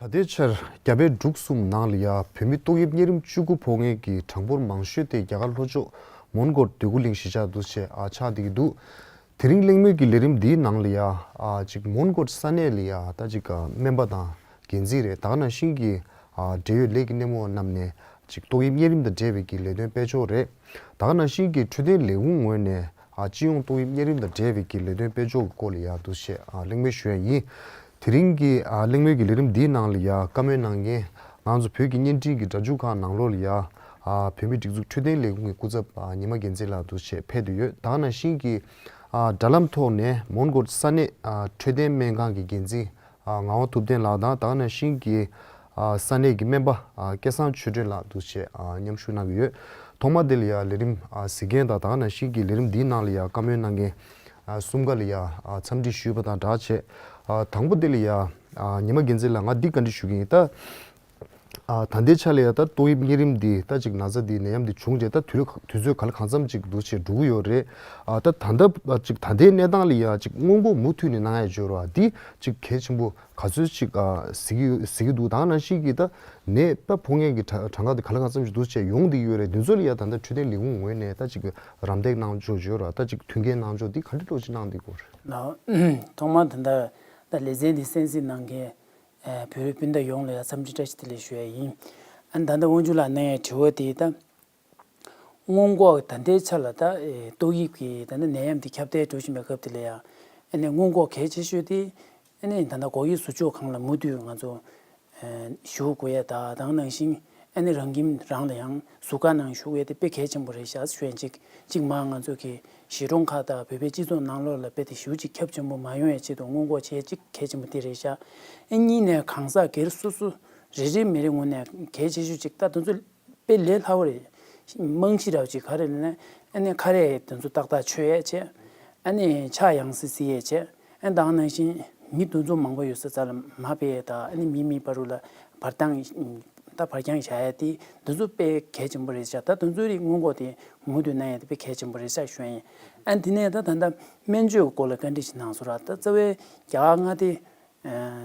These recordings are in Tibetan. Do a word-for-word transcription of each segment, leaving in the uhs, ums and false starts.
ད་ལྟའི་ཆར་རྒྱ་བལ་འབྲུག་གསུམ་ནང་ལ་ཡ་བོད་མི་ཏོག་དབྱིབས་གཉན་རིམས་བཅུ་དགུ་ཕོག་མཁན་གྱི་གྲངས་འབོར་མང་ཤོས་དེ་རྒྱ་གར་ལྷོ་ཕྱོགས་མོན་གྷོ་འདོད་རྒུ་གླིང་གཞིས་ཆགས་འདུ་བྱས་ཨ་ཆགས་བསྡད་ཀྱི་འདུག་དེ་རིང་གླེང་མོལ་གྱི་ལས་རིམ་འདིའི་ནང་ལ་ཡ་ཨ་ཅིག་མོན་གྷོ་ས་གནས་ལ་ཡ་ད་ཅིག་ཨ་སྨན་པ་དང་འགན་འཛིན་རེད། ད་ག་ནང་བཞིན་གྱི་ཨ་འབྲེལ་ཡོད་ལས་ཀྱི་སྣེ་མོ་རྣམས་ནས་ཅིག་ཏོག་དབྱིབས་གཉན་རིམས་དང་འབྲེལ་བའི་གི་ལས་དོན་སྤེལ་ཕྱོགས་རེད། ད་ག་ནང་བཞིན་གྱི་འཕྲོད་བསྟེན་ལས་ཁུངས་ངོས་ནས་ཨ་སྤྱི་ཡོངས་ཏོག་དབྱིབས་གཉན་རིམས་དང་འབྲེལ་བའི་གི་ལས་དོན་སྤེལ་ཕྱོགས་ཀྱི་སྐོར་ལ་ཡ་འདུ་བྱས་ཨ་གླེང་མོལ་ཞུ་ཡ་ཡིན། དེ་རིང་གི་ཨ་གླེང་མོལ་གྱི་ལས་རིམ་འདིའི་ནང་ལ་ཡ་བཀའ་མོལ་གནང་མཁན་ང་ཚོ་བོད་ཀྱི་བརྙན་འཕྲིན་གྱི་སྒྲ་འཇུག་ཁང་ནང་ལོགས་ལ་ཡ་ཨ་བོད་མིའི་སྒྲིག་འཛུགས་འཕྲོད་བསྟེན་ལས་ཁུངས་ཀྱི་སྐུ་ཚབ་ཨ་ཉི་མ་རྒྱལ་མཚན་ལགས་འདུ་བྱས་ཕེབས་བསྡད་ཡོད། ད་ག་ནང་བཞིན་གྱི་ཨ་དྲ་ལམ་ཐོག་ནས་མོན་གྷོ་ས་གནས་ཨ་འཕྲོད་བསྟེན་སྨན་ཁང་གི་འགན་འཛིན་ཨ་ངག་དབང་ཐུབ་བསྟན་ལགས་དང་ད་ག་ནང་བཞིན་གྱི་ཨ་ས་གནས་ཀྱི་སྨན་པ་ཨ་སྐལ་བཟང་ཆོས་སྒྲོན་ལགས་འདུ་བྱས་ཨ་མཉམ་ཞུགས་གནང་གི་ཡོད། ཐོག་མ་དེ་ལ་ཡ་ལས་རིམ་ཨ་གཟིགས་མཁན་དང་ད་ག་ནང་བཞིན་གྱི་ལས་རིམ་འདིའི་ནང་ལ་ཡ་བཀའ་མོལ་གནང་མཁན་ཨ་གསུམ་ཀ་ལ་ཡ་ཨ་འཚམས་འདྲི་ཞུས་པ་དང་སྦྲགས་བྱས་ཨ་དང་པོ་དེ་ལ་ཡ་ཨ་ཉི་མ་རྒྱལ་མཚན་ལགས་ང་འདི་བཀའ་འདྲི་ཞུ་གི་ཡིན། ད་ཨ་ད་ལྟའི་ཆ་ལ་ཡ་ད་ཏོག་དབྱིབས་གཉན་རིམས་འདི་ད་ཅིག་ན་ཚ་འདི་ནད་ཡམས་འདི་བྱུང་རྗེས་ད་དུས་ལ་དུས་ཚོད་ག་ལ་གང་འཚམ་ཅིག་འདུག་བྱས་འགྲོ་གི་ཡོད་རེད། ཨ་ད་ད་ལྟ་ཅིག་ད་ལྟའི་གནས་སྟངས་ལ་ཡ་ཅིག་སྔོན་འགོག་མུ་མཐུད་ནས་གནང་ཡ་འབྱོར་བ་འདི་ཅིག་གལ་ཆེན་པོ་ག་ཚོད་ཅིག་ཨ་གཟིགས་ཀྱི་གཟིགས་ཀྱི་འདུག་ད་ག་ནང་བཞིན་གྱི་ད་ནད་ད་ཕོག་མཁན་གྱི་གྲངས་གྲངས་ཀ་དེ་ག་ལ་གང་འཚམ་ཞིག་འདུག་བྱས་ཡོང་བསྡད་ཀྱི་ཡོད་རེད། འདི་ཚོ་ལ་ཡ་ད་ལྟ་འཕྲོད་བསྟེན་ལས་ཁུངས་ངོས་ནས་ད་ཅིག་རམ་འདེགས་གནང་ཕྱོགས་ཡོད་ར། ད་ཅིག་མཐུན་རྐྱེན་གནང་ཕྱོགས་འདི་ག་འདྲ་ལོ་ཅིག་གནང་བསྡད་ཀྱི་ཡོད་རེད། ལགས། ཐོག་མར་ད་ལྟ་ད་ལེ་ཚན་འདི་གསན་གཟིགས་གནང་མཁན་ཨ་བོད་རིགས་སྤུན་ཟླ་ཡོངས་ལ་ཡ་འཚམས་འདྲི་བཀྲ་ཤིས་བདེ་ལེགས་ཞུ་ཡ་ཡིན། ཨ་ནི་ད་ལྟ་དབང་ཕྱུག་ལགས་གནང་ཡའི་དྲི་བ་དེ་ད་སྔོན་འགོག་ད་ལྟའི་ཆ་ལ་ད་ཨེ་ཏོག་དབྱིབས་ཀྱི་ད་ལྟ་ནད་ཡམས་འདི་ཁྱབ་གདལ་འགྲོ་བཞིན་པའི་སྐབས་དེ་ལ་ཡ་ཨ་ནི་སྔོན་འགོག་གལ་ཆེ་ཤོས་དེ་ཨ་ནི་ད་ལྟ་འགོག་དབྱེ་ཟུར་འཇོག་ཁང་ལ་མུ་མཐུད་ང་ཚོ་ཨ་བཞུགས་དགོས་ཡ་ད་དང་ནང་བཞིན་ཨ་ནི་རང་ཁྱིམ་རང་ལ་ཡང་ཟུར་བཀག་ནང་བཞུགས་ཡ་དེ་དཔེ་གལ་ཆེན་པོ་རེད་ཤག་ཞུ་ཡ་གཅིག་གཅིག་མ་ང་ཚོ་གི་གཞིས་གྲོང་ཁག་དང་བོད་པའི་སྤྱི་ཚོགས་ནང་ལོགས་ལ་དཔེ་དེ་ཞེ་པོ་ཅིག་ཁྱབ་ཆེན་པོ་མ་ཡོང་ཡའི་ཆེད་དུ་སྔོན་འགོག་བྱེད་ཡ་གཅིག་གལ་ཆེན་པོ་དེ་རེད་ཤག་ཨ་གཉིས་ནས་གང་ཟག་སྒེར་སོ་སོ་རེ་རེ་མི་རེ་ངོས་ནས་གལ་ཆེ་ཤོས་ཅིག་ད་དེ་ཚོ་དཔེ་ལས་སླ་བོ་རེད། རྨང་གཞི་འདྲ་བོ་ཅིག་ག་རེ་རེད་ན་ཨ་ནི་ཁ་རས་དེ་ཚོ་ཏག་ཏག་མཆོད་ཡ་བྱས། ཨ་ནི་ཕྱག་ཡང་སེ་བསིལ་ཡ་བྱས། ཨ་ནི་ད་ག་ནང་བཞིན་མི་དེ་ཚོ་མང་པོ་ཡོད་ས་ས་ལ་མ་ཕེབས་ཡ་ད་ཨ་ནི་མི་མེད་བར་དུ་ལ་བར་སྟོང་ད་བར་རྐྱང་བཞག་ཡ་དེ་དེ་ཚོ་དཔེ་གལ་ཆེན་པོ་རེད་ཤག་ད་དེ་ཚོའི་རིགས་སྔོན་འགོག་དེ་མུ་མཐུད་གནང་ཡ་དེ་དཔེ་གལ་ཆེན་པོ་རེད་ཤག་ཞུ་ཡ་ཡིན། ཨ་ནི་དེ་ནས་ད་ད་ལྟ་སྨན་བཅོས་སྐོར་ལ་བཀའ་འདྲི་ཞིག་གནང་སོང་ར། ད་རྩ་བའི་རྒྱ་གར་མངའ་སྡེ་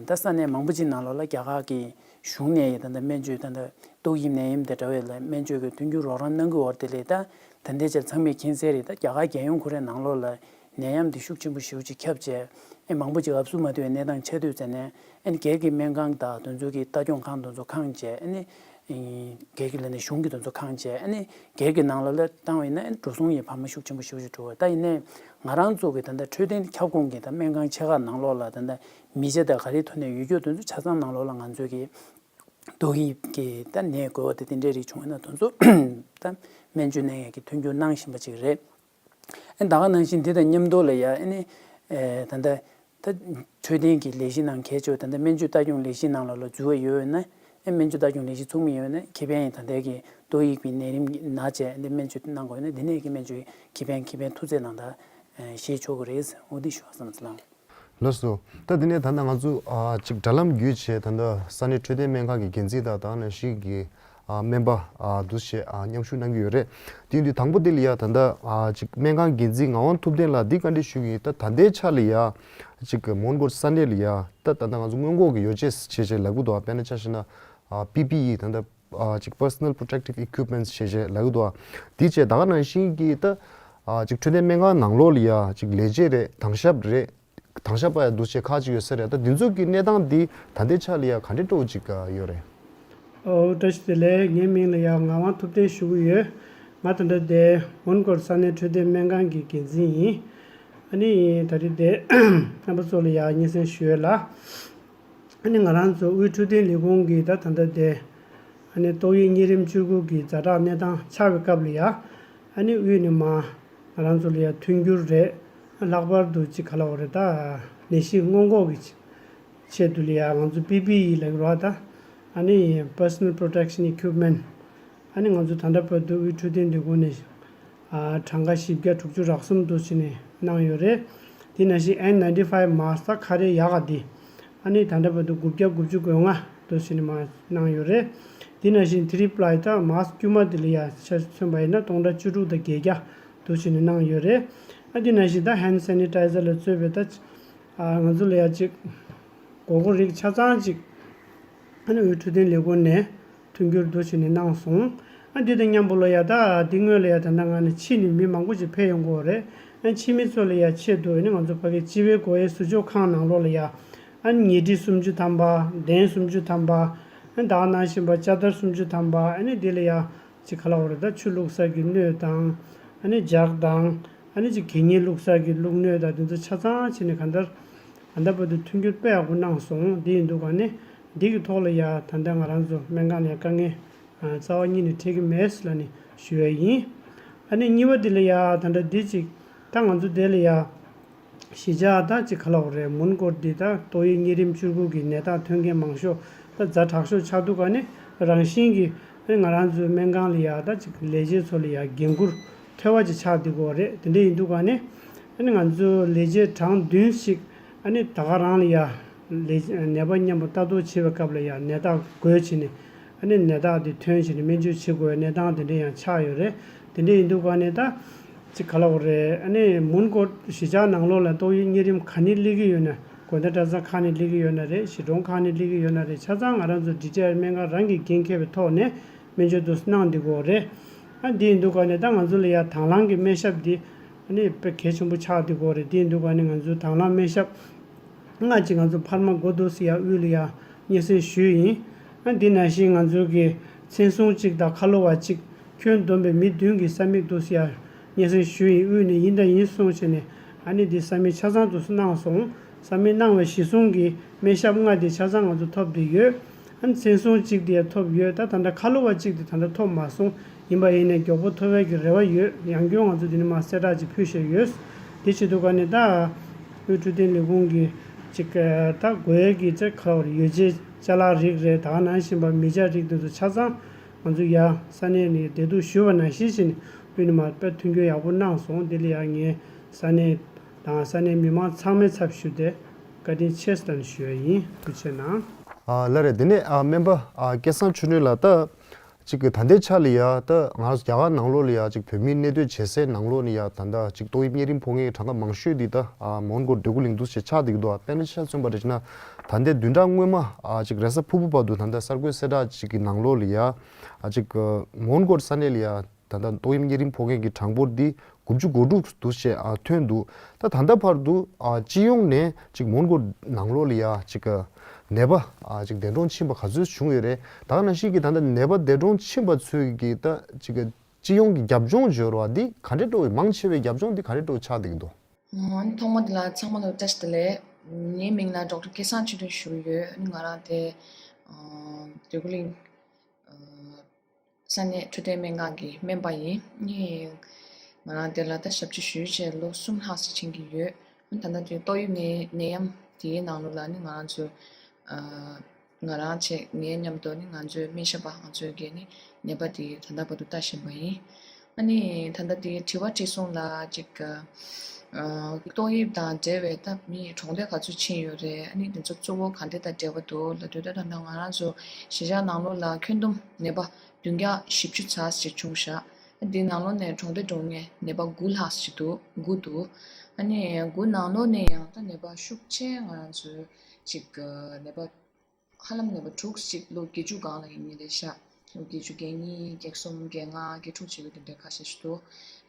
ད་ས་གནས་མང་པོ་ཅིག་ནང་ལོགས་ལ་རྒྱ་གར་གྱི་གཞུང་ནས་ད་ལྟ་སྨན་བཅོས་ད་ལྟ་ཏོག་དབྱིབས་ནད་ཡམས་དེ་འདྲ་བའི་ལ་སྨན་བཅོས་ཀྱི་མཐུན་འགྱུར་རོགས་རམ་གནང་གི་ཡོད་རེད། དེ་ལས་ད་ད་ལྟའི་ཆར་ཚང་མས་མཁྱེན་གསལ་རེད། ད་རྒྱ་གར་རྒྱལ་ཡོངས་ཁོ་རའི་ནང་ལོགས་ལ་ནད་ཡམས་འདི་ཤུགས་ཆེན་པོ་ཞེ་པོ་ཅིག་ཁྱབ་བྱས་ཨེ་མང་པོ་ཅིག་ཨབ་སུ་མ་ཐུབ་པའི་གནས་སྟངས་ཆགས་དུས་ཙ་ནས་ཨེ་ནི་སྒེར་གྱི་སྨན་ཁང་དང་དེ་ཚོ་གི་ལྟ་སྐྱོང་ཁང་དེ་ཚོ་ཁེངས་བྱས་ཨེ་ནི་སྒེར་གྱི་ལས་ནས་གཞུང་གི་དེ་ཚོ་ཁེངས་བྱས་ཨེ་ནི་སྒེར་གྱི་ནང་ལོགས་ལ་བཏང་བ་ཡིན་ན་ཨེ་ནི་འགྲོ་སོང་ཡི་འཕར་མ་ཤུགས་ཆེན་པོ་ཞེ་པོ་ཅིག་འགྲོ་བ། ད་ཡིན་ནའི་ང་རང་ཚོ་གི་ད་ལྟ་འཕྲོད་བསྟེན་ཁྱབ་ཁོངས་ཀྱི་ད་སྨན་ཁང་ཆེ་ཁག་ནང་ལོགས་ལ་ད་ལྟ་མི་ཆ་དང་ག་རེ་ཐོག་ནས་ཡོད་རྒྱུ་དེ་ཚོ་ཆ་ཚང་ནང་ལོགས་ལ་ང་ཚོས་ཀྱི་ཏོག་དབྱིབས་ཀྱི་ད་ནད་འགོས་པ་དེ་དེ་འདྲའི་རིགས་བྱུང་ཡོད་ན་དེ་ཚོ་ད་སྨན་བཅོས་གནང་ཡས་ཀྱི་མཐུན་འགྱུར་གནང་བཞིན་པ་ཅིག་རེད། ཨ་ནི་ད་ག་ནང་བཞིན་དེ་དང་མཉམ་དུ་ལ་ཡ་ཨ་ནི་ཨེ་ད་ལྟ་ད་འཕྲོད་བསྟེན་གྱི་ལས་གཞི་ནང་གལ་ཆེ་བ་ད་ལྟ་སྨན་བཅོས་ལྟ་སྐྱོང་ལས་གཞི་ནང་ལ་ལ་འཛུལ་བ་ཡོད་ན་ཨེ་སྨན་བཅོས་ལྟ་སྐྱོང་ལས་གཞི་ཚུགས་མི་ཡོད་ན་ཁེ་ཕན་ཡིན་ད་ལྟའི་གི་ཏོག་དབྱིབས་ཀྱི་ནད་རིམས་ན་བྱས་ཨ་ནི་སྨན་བཅོས་གནང་དགོས་ན་དེ་ནས་ཀྱི་སྨན་བཅོས་ཁེ་ཕན་ཁེ་ཕན་ཐུགས་ཚད་ནང་ད་ཨེ་བཞེས་ཆོག་གི་རེད། འོ་འདི་ཞུ་བ་བསམ་སོང་། ལགས་སོ། ད་དེ་ནས་ད་ལྟ་ང་ཚོ་ཨ་ཅིག་དྲ་ལམ་བརྒྱུད་བྱས་ད་ལྟ་ས་གནས་འཕྲོད་བསྟེན་སྨན་ཁང་གི་འགན་འཛིན་དང་ད་ག་ནང་བཞིན་གྱི་ཨ་སྨན་པ་ཨ་འདུ་བྱས་ཨ་མཉམ་ཞུགས་གནང་གི་ཡོད་རེད། དེ་ཡིན་དུས་དང་པོ་དེ་ལ་ཡ་ད་ལྟ་ཨ་ཅིག་སྨན་ཁང་འགན་འཛིན་ངག་དབང་ཐུབ་བསྟན་ལགས་འདི་བཀའ་འདྲི་ཞུ་གི་ཡིན། ད་ད་ལྟའི་ཆ་ལ་ཡ་ཅིག་མོན་གྷོ་ས་གནས་ལ་ཡ་ད་ད་ལྟ་ང་ཚོ་སྔོན་འགོག་གི་ཡོ་བྱད་བྱས་བྱས་ལབ་གི་འདུག་དཔེར་ན་ཆ་བཞག་ན་ཨ་པི་པི་ཨི་ད་ལྟ་ཨ་ཅིག་Personal Protective Equipments་བྱས་བྱས་ལབ་གི་འདུག་དེ་བྱས་ད་ག་ནང་བཞིན་གྱི་ད་ཨ་ཅིག་འཕྲོད་བསྟེན་སྨན་ཁང་ནང་ལོགས་ལ་ཡ་ཅིག་ལས་བྱེད་རེད། དྭང་ཞབས་རེད། དྭང་ཞབས་པ་ཡང་འདུ་བྱེད་ཁག་ཅིག་ཡོད་ས་རེད། ད་འདི་ཚོ་གི་གནས་སྟངས་འདི་ད་ལྟའི་ཆ་ལ་ཡང་ག་འདྲའི་སྤྲོ་བོ་ཅིག་ཡོད་རེད། ཨོ་བཀྲ་ཤིས་བདེ་ལེགས། ངའི་མིང་ལ་ཡང་ངག་དབང་ཐུབ་བསྟན་ཞུ་གི་ཡོད། ང་ད་ལྟ་དེ་མོན་གྷོ་ས་གནས་འཕྲོད་བསྟེན་སྨན་ཁང་གི་འགན་འཛིན་ཡིན། ཨ་ནི་ད་རེས་དེ་རྣམ་པ་ཚོ་ལ་ཡང་སྙན་སེང་ཞུ་ཡོད་ལ། ཨ་ནི་ང་རང་ཚོ་དབུས་འཕྲོད་བསྟེན་ལས་ཁུངས་ཀྱི་ད་ད་ལྟ་དེ་ཨ་ནི་ཏོག་དབྱིབས་གཉན་རིམས་བཅུ་དགུ་གི་ཛ་དྲག་གནས་སྟངས་ཆགས་པའི་སྐབས་ལ་ཡ། ཨ་ནི་དབུས་ནས་མ་ང་རང་ཚོ་ལ་ཡ་མཐུན་འགྱུར་རེད། ལྷག་པར་དུ་ཅིག་ག་ལབ་དགོས་རེད་ད། ནད་གཞི་སྔོན་འགོག་གི་ཆེད་དུ་ལ་ཡ་ང་ཚོ་པི་པི་ཨི་ལབ་ཀྱི་རེད་བ་ད། ཨ་ནི་Personal Protection Equipment། ཨ་ནི་ང་ཚོ་ད་ལྟ་བར་དུ་དབུས་འཕྲོད་བསྟེན་ལས་ཁུངས་ནས་ཨ་གྲངས་ཀ་བཞི་བརྒྱ་དྲུག་ཅུ་རག་གསུམ་དུ་ཕྱིན་ནས་གནང་ཡོད་རེད། དེ་ནང་བཞིན་N ninety-five mask ད་ཁ་རས་ཡག་ག་དེ། ཨ་ནི་ད་ལྟ་བར་དུ་དགུ་བརྒྱ་དགུ་བཅུ་གོ་ལྔ་དུ་ཕྱིན་ནས་མ་གནང་ཡོད་རེད། དེ་ནང་བཞིན་three ply ད་mask དཀྱུས་མ་དེ་ལ་ཡ་ཆ་མཚོན་པ་ཡིན་ན་སྟོང་ཕྲག་བཅུ་དྲུག་དང་བརྒྱད་བརྒྱ་དུ་ཕྱིན་ནས་གནང་ཡོད་རེད། ཨ་དེ་ནང་བཞིན་ད་hand sanitizer ལ་གཙོས་པའི་ད་ཨ་ང་ཚོ་ལ་ཡ་ཅིག་དགོས་མཁོ་རིགས་ཆ་ཚང་ཅིག་ ཨ་ནི་དབུས་འཕྲོད་བསྟེན་ལས་ཁུངས་ནས་མཐུན་འགྱུར་དུ་བྱས་ནས་གནང་སོང་། ཨ་འདི་དང་མཉམ་པོ་ལ་ཡ་ད་འདི་སྔོན་ལ་ཡ་ད་ལྟ་ང་ནི་ཕྱི་ནས་མི་མང་པོ་ཅིག་ཕེབས་ཡོང་གི་ཡོད་རེད། ཨ་ཕྱི་མི་ཚོ་ལ་ཡ་ཆེད་དུ་ཨ་ནི་ང་ཚོ་ཕ་གི་སྤྱི་བའི་སྒོ་དབྱེ་ཟུར་འཇོག་ཁང་ནང་ལོགས་ལ་ཡ་ཨ་ནི་ཉལ་ཁྲི་སུམ་ཅུ་ཐམ་པ། གདན་སུམ་ཅུ་ཐམ་པ། ཨ་ནི་ད་ག་ནང་བཞིན་པ་ལྕགས་དར་སུམ་ཅུ་ཐམ་པ། ཨ་ནི་འདི་ལ་ཡ་ཅིག་ག་ལབ་དགོས་རེད། ད་ཆུ་བླུགས་ས་གི་སྣོད་དང་། ཨ་ནི་ལྗགས་དང་། ཨ་ནི་ཅིག་གད་སྙིགས་བླུགས་ས་གི་བླུགས་སྣོད་དང་དེ་ཚོ་ཆ་ཚང་བྱས་ནས་གང་ལྟར་ད་ལྟ་བར་དུ་མཐུན་འགྱུར་དཔེ་ཡག་པོ་གནང་སོང་། འདི་ཡིན་དུས་ག་ནས་འདི་གི་ཐོག་ལ་ཡ་ད་ལྟ་ང་རང་ཚོ་སྨན་ཁང་ལ་ཡ་དཀའ་ངལ་རྩ་བ་ཉིད་ནས་འཕྲད་ཀྱི་མེད་ལབ་ནས་ཞུ་ཡ་ཡིན། ཨ་ནི་གཉིས་པ་འདི་ལ་ཡ་ད་ལྟ་འདི་ཅིག་ད་ང་ཚོ་དེ་ལ་ཡ་གཞིས་ཆགས་ད་ཅིག་ག་ལབ་དགོས་རེད། མོན་གྷོ་འདི་ད་ཏོག་དབྱིབས་གཉན་རིམས་བཅུ་དགུ་གི་ནད་རྟགས་ཐོན་མཁན་མང་ཤོས་ད་ཛ་དྲག་ཤོས་ཆགས་འདུག་ག་ནས་རང་བཞིན་གྱིས་ཨ་ནི་ང་རང་ཚོའི་སྨན་ཁང་ལ་ཡ་ད་ཅིག་ལས་བྱེད་ཚོ་ལ་ཡ་འགན་འཁུར་ཐོལ་པ་ཅིག་ཆགས་བསྡད་ཀྱི་ཡོད་རེད། དེ་འདྲ་ཡིན་དུས་ག་ནས་ཨ་ནི་ང་ཚོ་ལས་བྱེད་གྲངས་བདུན་ཞིག་ཨ་ནི་ད་ག་རང་ལ་ཡ་ལས་ནད་པ་མཉམ་པོ་ལྟ་རྟོག་བྱེད་པའི་སྐབས་ལ་ཡ་ནད་རྟགས་འགོས་བྱས་ནས་ཨ་ནི་ནད་རྟགས་དེ་ཐོན་བྱས་ནས་སྨན་བཅོས་བྱེད་དགོས་པའི་གནས་སྟངས་དེ་འདྲ་ཡང་ཆགས་ཡོད་རེད། དེ་འདྲ་ཡིན་དུས་ག་ནས་ད་ཅིག་ག་ལབ་དགོས་རེད། ཨ་ནི་མོན་གྷོ་གཞིས་ཆགས་ནང་ལོགས་ལ་ཏོག་དབྱིབས་གཉན་རིམས་ག་ནས་སླེབས་ཀྱི་ཡོད་ན། དགོན་སྡེ་གྲྭ་ཚང་ཁག་ནས་སླེབས་ཀྱི་ཡོད་ན་རེད། གཞིས་གྲོང་ཁག་ནས་སླེབས་ཀྱི་ཡོད་ན་རེད། ཆ་ཚང་ང་རང་ཚོ་འབྲི་ཊི་ཨར་སྨན་ཁང་རང་གིས་འགན་འཁྱེར་བའི་ཐོག་ནས་སྨན་བཅོས་དུ་གནང་བསྡད་ཀྱི་ཡོད་རེད། ཨ་འདི་ཡིན་དུས་ག་ནས་ད་ང་ཚོ་ལ་ཡ་དང་བླངས་ཀྱི་སྨན་ཞབས་འདི་ཨ་ནི་དཔེ་གལ་ཆེན་པོ་ཆགས་བསྡད་ཀྱི་ཡོད་རེད། འདི་ཡིན་དུས་ག་ནས་ང་ཚོའི་དང་བླངས་སྨན་ཞབས་སྔ་ཕྱི་ང་ཚོ་འཕར་མ་འགོ་འདུག་སེ་ཡ་དབུས་ལ་ཡ་སྙན་སེང་ཞུས་ཡིན། ཨ་འདི་ནང་བཞིན་ང་ཚོ་གི་མཚན་སྲུང་གཅིག་དང་ཁ་ལོ་བ་གཅིག་ཁྱོན་བསྡོམས་པའི་མི་བདུན་གྱི་ས་མིག་འདུག་སེ་ཡ་སྙན་སེང་ཞུས་ཡིན། དབུས་ནས་ཡིན་དང་ཡིན་གསུངས་བྱས་ནས་ཨ་ནི་འདི་ས་མིག་ཆ་ཚང་དུ་གནང་སོང་། ས་མིག་གནང་བའི་གཞི་བཟུང་གི་སྨན་ཞབས་ལྔ་དེ་ཆ་ཚང་ང་ཚོ་ཐོབ་བསྡད་ཡོད། ཨ་ནི་མཚན་སྲུང་གཅིག་དེ་ཡང་ཐོབ་ཡོད། ད་ད་ལྟ་ཁ་ལོ་བ་གཅིག་དེ་ད་ལྟ་ཐོབ་མ་སོང་། ཡིན་པ་ཡིན་ནའི་མགྱོགས་པོ་ཐོབ་ཡས་ཀྱི་རེ་བ་ཡོད། ཡང་བསྐྱར་ང་ཚོ་འདི་ནས་མར་གསལ་བསྒྲགས་ཅིག་ཕུལ་བཞིན་ཡོད། དེ་བྱེད་དུས་ག་ནས་ད་དབུས་འཕྲོད་བསྟེན་ལས་ཁུངས་ཀྱི་ཅིག་ད་དགོས་ཡས་ཀྱི་ཅིག་ག་རེ་ཡོ་བྱད་ཅ་ལག་རིགས་རེད། ད་ག་ནང་བཞིན་པ་མི་ཆ་རིགས་དེ་ཚོ་ཆ་ཚང་ང་ཚོ་ཡ་ས་གནས་ནས་བདེ་སྡུག་ཞུས་པ་ནང་བཞིན་བྱས་ནས་དབུས་ནས་མར་དཔེ་མཐུན་འགྱུར་ཡག་པོ་གནང་སོང་། དེ་ལ་ཡང་ངས་ས་གནས་དང་ས་གནས་མི་མང་ཚང་མའི་ཚབ་ཞུས་ཏེ་བཀའ་དྲིན་ཆེ་ཟེར་ཞུ་ཡ་ཡིན། ཐུགས་རྗེ་གནང་། ཨ་ལགས་རེད། དེ་ནས་ཨ་སྨན་པ་ཨ་སྐལ་བཟང་ཆོས་སྒྲོན་ལགས། ད་ཅིག་གི་ད་ལྟའི་ཆ་ལ་ཡ་ད་ང་རྒྱ་གར་ནང་ལོགས་ལ་ཡ་ཅིག་བོད་མིའི་གནས་སྡོད་བྱེད་སའི་ནང་ལོགས་ནས་ཡ་ད་ལྟ་ཅིག་ཏོག་དབྱིབས་གཉན་རིམས་ཕོག་མཁན་གྱི་གྲངས་ཀ་མང་ཤོས་འདི་ད་ཨ་མོན་གྷོ་འདོད་རྒུ་གླིང་འདུག་ཞེས་ཆགས་བསྡད་ཀྱི་འདུག་ཨ་དཔེར་ན་ཆ་མཚོན་པ་རེད་ཅེ་ན། ད་ལྟའི་བདུན་ཕྲག་སྔོན་མ་ཨ་ཅིག་རེས་གཟའ་ཕུར་བུ་བར་དུ་ད་ལྟ་གསར་འགོད་གསལ་བསྒྲགས་ཅིག་གི་ནང་ལོགས་ལ་ཡ་ཨ་ཅིག་མོན་གྷོ་ས་གནས་ལ་ཡ་ད་ལྟ་ཏོག་དབྱིབས་གཉན་རིམས་ཕོག་མཁན་གྱི་གྲངས་འབོར་འདི་དགུ་བཅུ་གོ་དྲུག་འདུག་ཞེས་ཨ་ཐོན་འདུག་ད་ད་ལྟ་བར་དུ་ཨ་སྤྱི་ཡོངས་ནས་ཅིག་མོན་གྷོ་ནང་ལོགས་ལ་ཡ་ཅིག་ནད་པ་ཨ་ཅིག་འདས་གྲོངས་ཕྱིན་པ་ག་ཚོད་བྱུང་ཡོད་རེད། ད་ག་ནང་བཞིན་གྱི་ད་ལྟ་ནད་པ་འདས་གྲོངས་ཕྱིན་པ་ཚོས་ཀྱི་ད་ཅིག་སྤྱི་ཡོངས་ཀྱི་རྒྱབ་ལྗོངས་བརྗོད་རོགས་འདི་ག་འདྲས་འགྲོ་བའི་མང་ཆེ་བའི་རྒྱབ་ལྗོངས་འདི་ག་འདྲས་འགྲོ་ཆགས་བསྡད་ཀྱི་འདུག་ཨ་ནི་ཐོག་མ་དེ་ལ་ཚང་མ་ལ་བཀྲ་ཤིས་བདེ་ལེགས། ངའི་མིང་ལ་ཌོག་ཊར་སྐལ་བཟང་ཆོས་སྒྲོན་ཞུ་གི་ཡོད། ཨ་ནི་ང་རང་དེ་ཨ་འདོད་རྒུ་གླིང་ཨ་ས་གནས་འཕྲོད་བསྟེན་སྨན་ཁང་གི་སྨན་པ་ཡིན། ཨ་ནི་ང་རང་དེ་ལ་ད་ཞབས་ཕྱི་ཞུ་བྱས་ལོ་གསུམ་ལྷག་ཙམ་ཕྱིན་གྱི་ཡོད། ཨ་ནི་ད་ལྟ་དེ་ཏོག་དབྱིབས་ནད་ནད་ཡམས་དེའི་ནང་ལོགས་ལ་ཨ་ནི་ང་རང་ཚོ་ཨ་ང་རང་བྱས་ངའི་མཉམ་དུ་ནི་ང་ཚོའི་སྨན་ཞབས་པ་ང་ཚོས་ཀྱིས་ནི་ནད་པ་དེ་ད་ལྟ་བར་དུ་ལྟ་བཞིན་པ་ཡིན། ཨ་ནི་ད་ལྟ་དེ་དྲི་བ་དྲི་སོང་ལ་ཅིག་ཨ་ཏོག་དབྱིབས་དང་འབྲེལ་བའི་ད་མི་གྲོངས་འདས་ག་ཚོད་ཕྱིན་ཡོད་རེད། ཨ་ནི་དེ་ཚོ་གཙོ་བོ་ག་འདྲ་དང་འབྲེལ་བ་འདུག་ལབ་དུས་ད་ད་ལྟ་ང་རང་ཚོ་གཞིས་ཆགས་ནང་ལོགས་ལ་ཁྱོན་བསྡོམས་ནད་པ་བདུན་བརྒྱ་བཞི་བཅུ་ཙམ་ཞིག་བྱུང་ཤག་དེ་ནང་ལོགས་ནས་གྲོངས་འདས་འགྲོ་མཁན་ནད་པ་དགུ་ལྷག་ཞིག་འདུག་དགུ་འདུག་ཨ་ནི་དགུ་ནང་ལོགས་ནས་ཡང་ད་ནད་པ་ཤུགས་ཆེ་ང་རང་ཚོའི་ཅིག་ནད་པ་ཧ་ལམ་ནད་པ་དྲུག་ཅིག་ལོ་བརྒྱད་ཅུ་སྒང་ལ་ཡིན་མཁན་རེད་ཤག་ལོ་བརྒྱད་ཅུ་གྱ་གཉིས་གྱ་གསུམ་གྱ་ལྔ་གྱ་དྲུག་བྱེད་ཀྱི་དེ་འདྲའི་ཁ་ཤས་ཤིག་འདུག་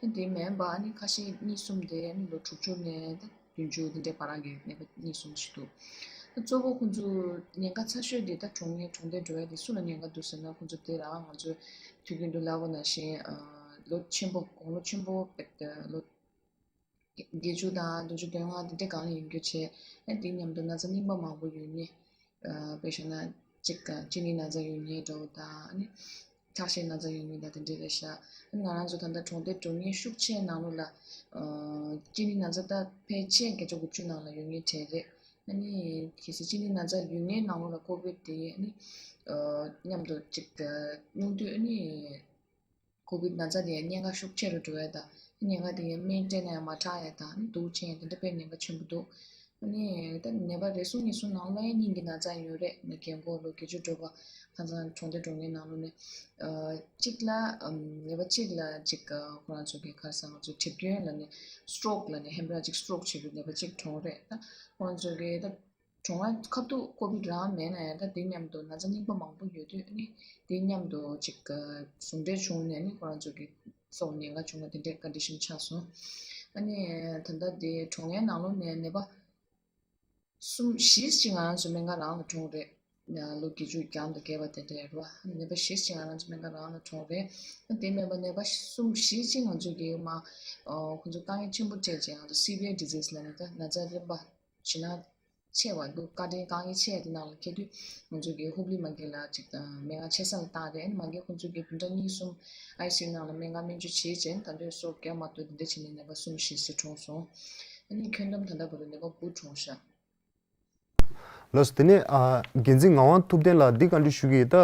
ཨ་དེ་མིན་པ་ཨ་ནི་ཁ་ཤས་གཉིས་གསུམ་དེ་ཨ་ནི་ལོ་དྲུག་ཅུ་ནས་ད་བདུན་ཅུ་དེ་འདྲའི་བར་གྱི་ནད་པ་གཉིས་གསུམ་ཞིག་འདུག་ད་གཙོ་བོ་ཁོང་ཚོ་ཉེན་ཁ་ཚ་ཤོས་དེ་ད་གྲོངས་ངེས་གྲོངས་འདས་འགྲོ་ཡ་དེ་སུ་ལ་ཉེན་ཁ་འདུག་ཟེར་ན། ཁོང་ཚོ་དེ་རང་ང་ཚོས་དུས་རྒྱུན་དུ་ལབ་པ་ནང་བཞིན་ལོ་ཆེན་པོ་དགུང་ལོ་ཆེན་པོ་ལོ་བརྒྱད་ཅུ་དང་བདུན་ཅུ་དོན་ལྔ་དེ་འདྲའི་སྒང་ལ་ཡིན་རྒྱུ་བྱས། ཨ་དེ་མཉམ་དུ་ན་ཚ་རྙིང་པ་མང་པོ་ཡོད་མཁན། དཔེ་བཞག་ན་གཅིག་གཅིན་སྙི་ན་ཚ་ཡོད་མཁན་འདྲ་བོ་དང་ཨ་ནི་ཁྲག་ཤེད་ན་ཚ་ཡོད་མཁན་དང་དེ་འདྲ་རེད་ཤག་ཨ་ནི་ང་རང་ཚོ་ད་ལྟ་གྲོངས་འདས་འགྲོ་མཁན་ཤུགས་ཆེ་ནང་ལོགས་ལ་གཅིན་སྙི་ན་ཚ་ད་ཕལ་ཆེར་བརྒྱ་ཆ་དགུ་བཅུ་ནང་ལ་ཡོད་མཁན་གྲས་རེད། ཨ་ནི་གལ་སྲིད་གཅིན་སྙི་ན་ཚ་ཡོད་མཁན་ནང་ལོགས་ལ་ཀོ་བིད་དེ་ཨ་ནི་མཉམ་དུ་གཅིག་སྙུང་དུས་ཨ་ནི། ཀོ་བིད་ན་ཚ་དེ་ཡང་ཉེན་ཁ་ཤུགས་ཆེ་རུ་འགྲོ་ཡ་དང་། ཉེན་ཁ་དེ་ཡང་སྨན་སྤྲད་ན་ཡང་མ་དྲག་ཡ་དང་། སྡུག་ཅན་དེ་འདྲ་དཔེ་ཉེན་ཁ་ཆེན་པོ་འདུག་ཨ་ནི་ད་ནད་པ་རེ་ཟུང་ཉེ་ཟུང་ནང་ལོགས་ཡང་སྙིང་གི་ན་ཚ་ཡོད་རེད། ང་རྒན་གོག་ལོ་བརྒྱད་ཅུ་འགྲོ་བ་ཁ་སང་གྲོངས་འདས་འགྲོ་མཁན་ནང་ལོགས་ནས་གཅིག་ལ་ནད་པ་གཅིག་ལ་གཅིག་ཁོ་རང་ཚོ་གི་ཁ་སང་ང་ཚོ་གྲིབ་སྐྱོན་ལ་ནི་སི་ཊོག་ལ་ནི་ཧེམ་པ་གཅིག་སི་ཊོག་བྱེད་དུས་ནད་པ་གཅིག་གྲོངས་རེད། ད་ཁོ་རང་ཚོ་གི་ད། གྲོང་ཁ་ཁ་ཐུག་ཀོ་བིད་རང་མེད་ན་ཡང་ད་དེ་མཉམ་དུ་ན་ཚ་རྙིང་པ་མང་པོ་ཡོད་དུས་ཨ་ནི་དེ་མཉམ་དུ་ཅིག་ཟུང་འབྲེལ་བྱུང་ནས་ནི་ཁོ་རང་ཚོ་གི་སྲོག་ཉེན་ཁ་བྱུང་བ་དེ་འདྲའི་ཀོན་ཌི་ཤན་ཆགས་སོང་། ཨ་ནི་ད་ལྟ་དེ་གྲོངས་ཡས་ནང་ལོགས་ནས་ནད་པ་གསུམ་བཞི་ཅིག་ང་རང་ཚོ་སྨན་ཁང་རང་ལ་གྲོངས་རེད། ལོ་བརྒྱད་ཅུ་གྱ་གསུམ་དང་བརྒལ་བ་དེ་འདྲ་རེད་བ། ནད་པ་བཞི་ཅིག་ང་རང་ཚོ་སྨན་ཁང་རང་ལ་གྲོངས་རེད། དེ་མིན་པ་ནད་པ་གསུམ་བཞི་ཅིག་ང་ཚོ་གི་མ་ཁོང་ཚོ་དཀའ་ངལ་ཆེན་པོ་འཕྲད་བྱས་ང་ཚོ་སི་བི་ཡར་ཌི་ཟིས་ལབ་ནས་ད་ན་ཚ་རིམ་པ་ཇེ་ན་ཆེ་བ་འདུག་བཀའ་དྲིན་དཀའ་ངལ་ཆེ་བ་དེ་ནང་ལ་འཁེལ་དུས་ང་ཚོ་གི་ཧུབ་ལི་མ་གི་ལ་ཅིག་དང་སྨན་ཁང་ཆེ་ས་ལ་བཏང་རེད། མ་གི་ཁོང་ཚོ་གི་བདུན་ཕྲག་གཉིས་གསུམ་ཨའི་སི་ཡུ་ནང་ལ་སྨན་ཁང་སྨན་བཅོས་བྱས་རྗེས་ད་དུང་སྲོག་བསྐྱབས་མ་ཐུབ་དེ་འདྲ་བྱས་ནས་ནད་པ་གསུམ་བཞི་ཙམ་གྲོངས་སོང་། ཨ་ནི་ཁྱོན་བསྡོམས་ད་ལྟ་བར་དུ་ནད་པ་དགུ་གྲོངས་ཤག་ལགས་སོ། དེ་ནས་ཨ་འགན་འཛིན་ངག་དབང་ཐུབ་བསྟན་ལགས་འདི་བཀའ་འདྲི་ཞུ་གི་ཡིན། ད་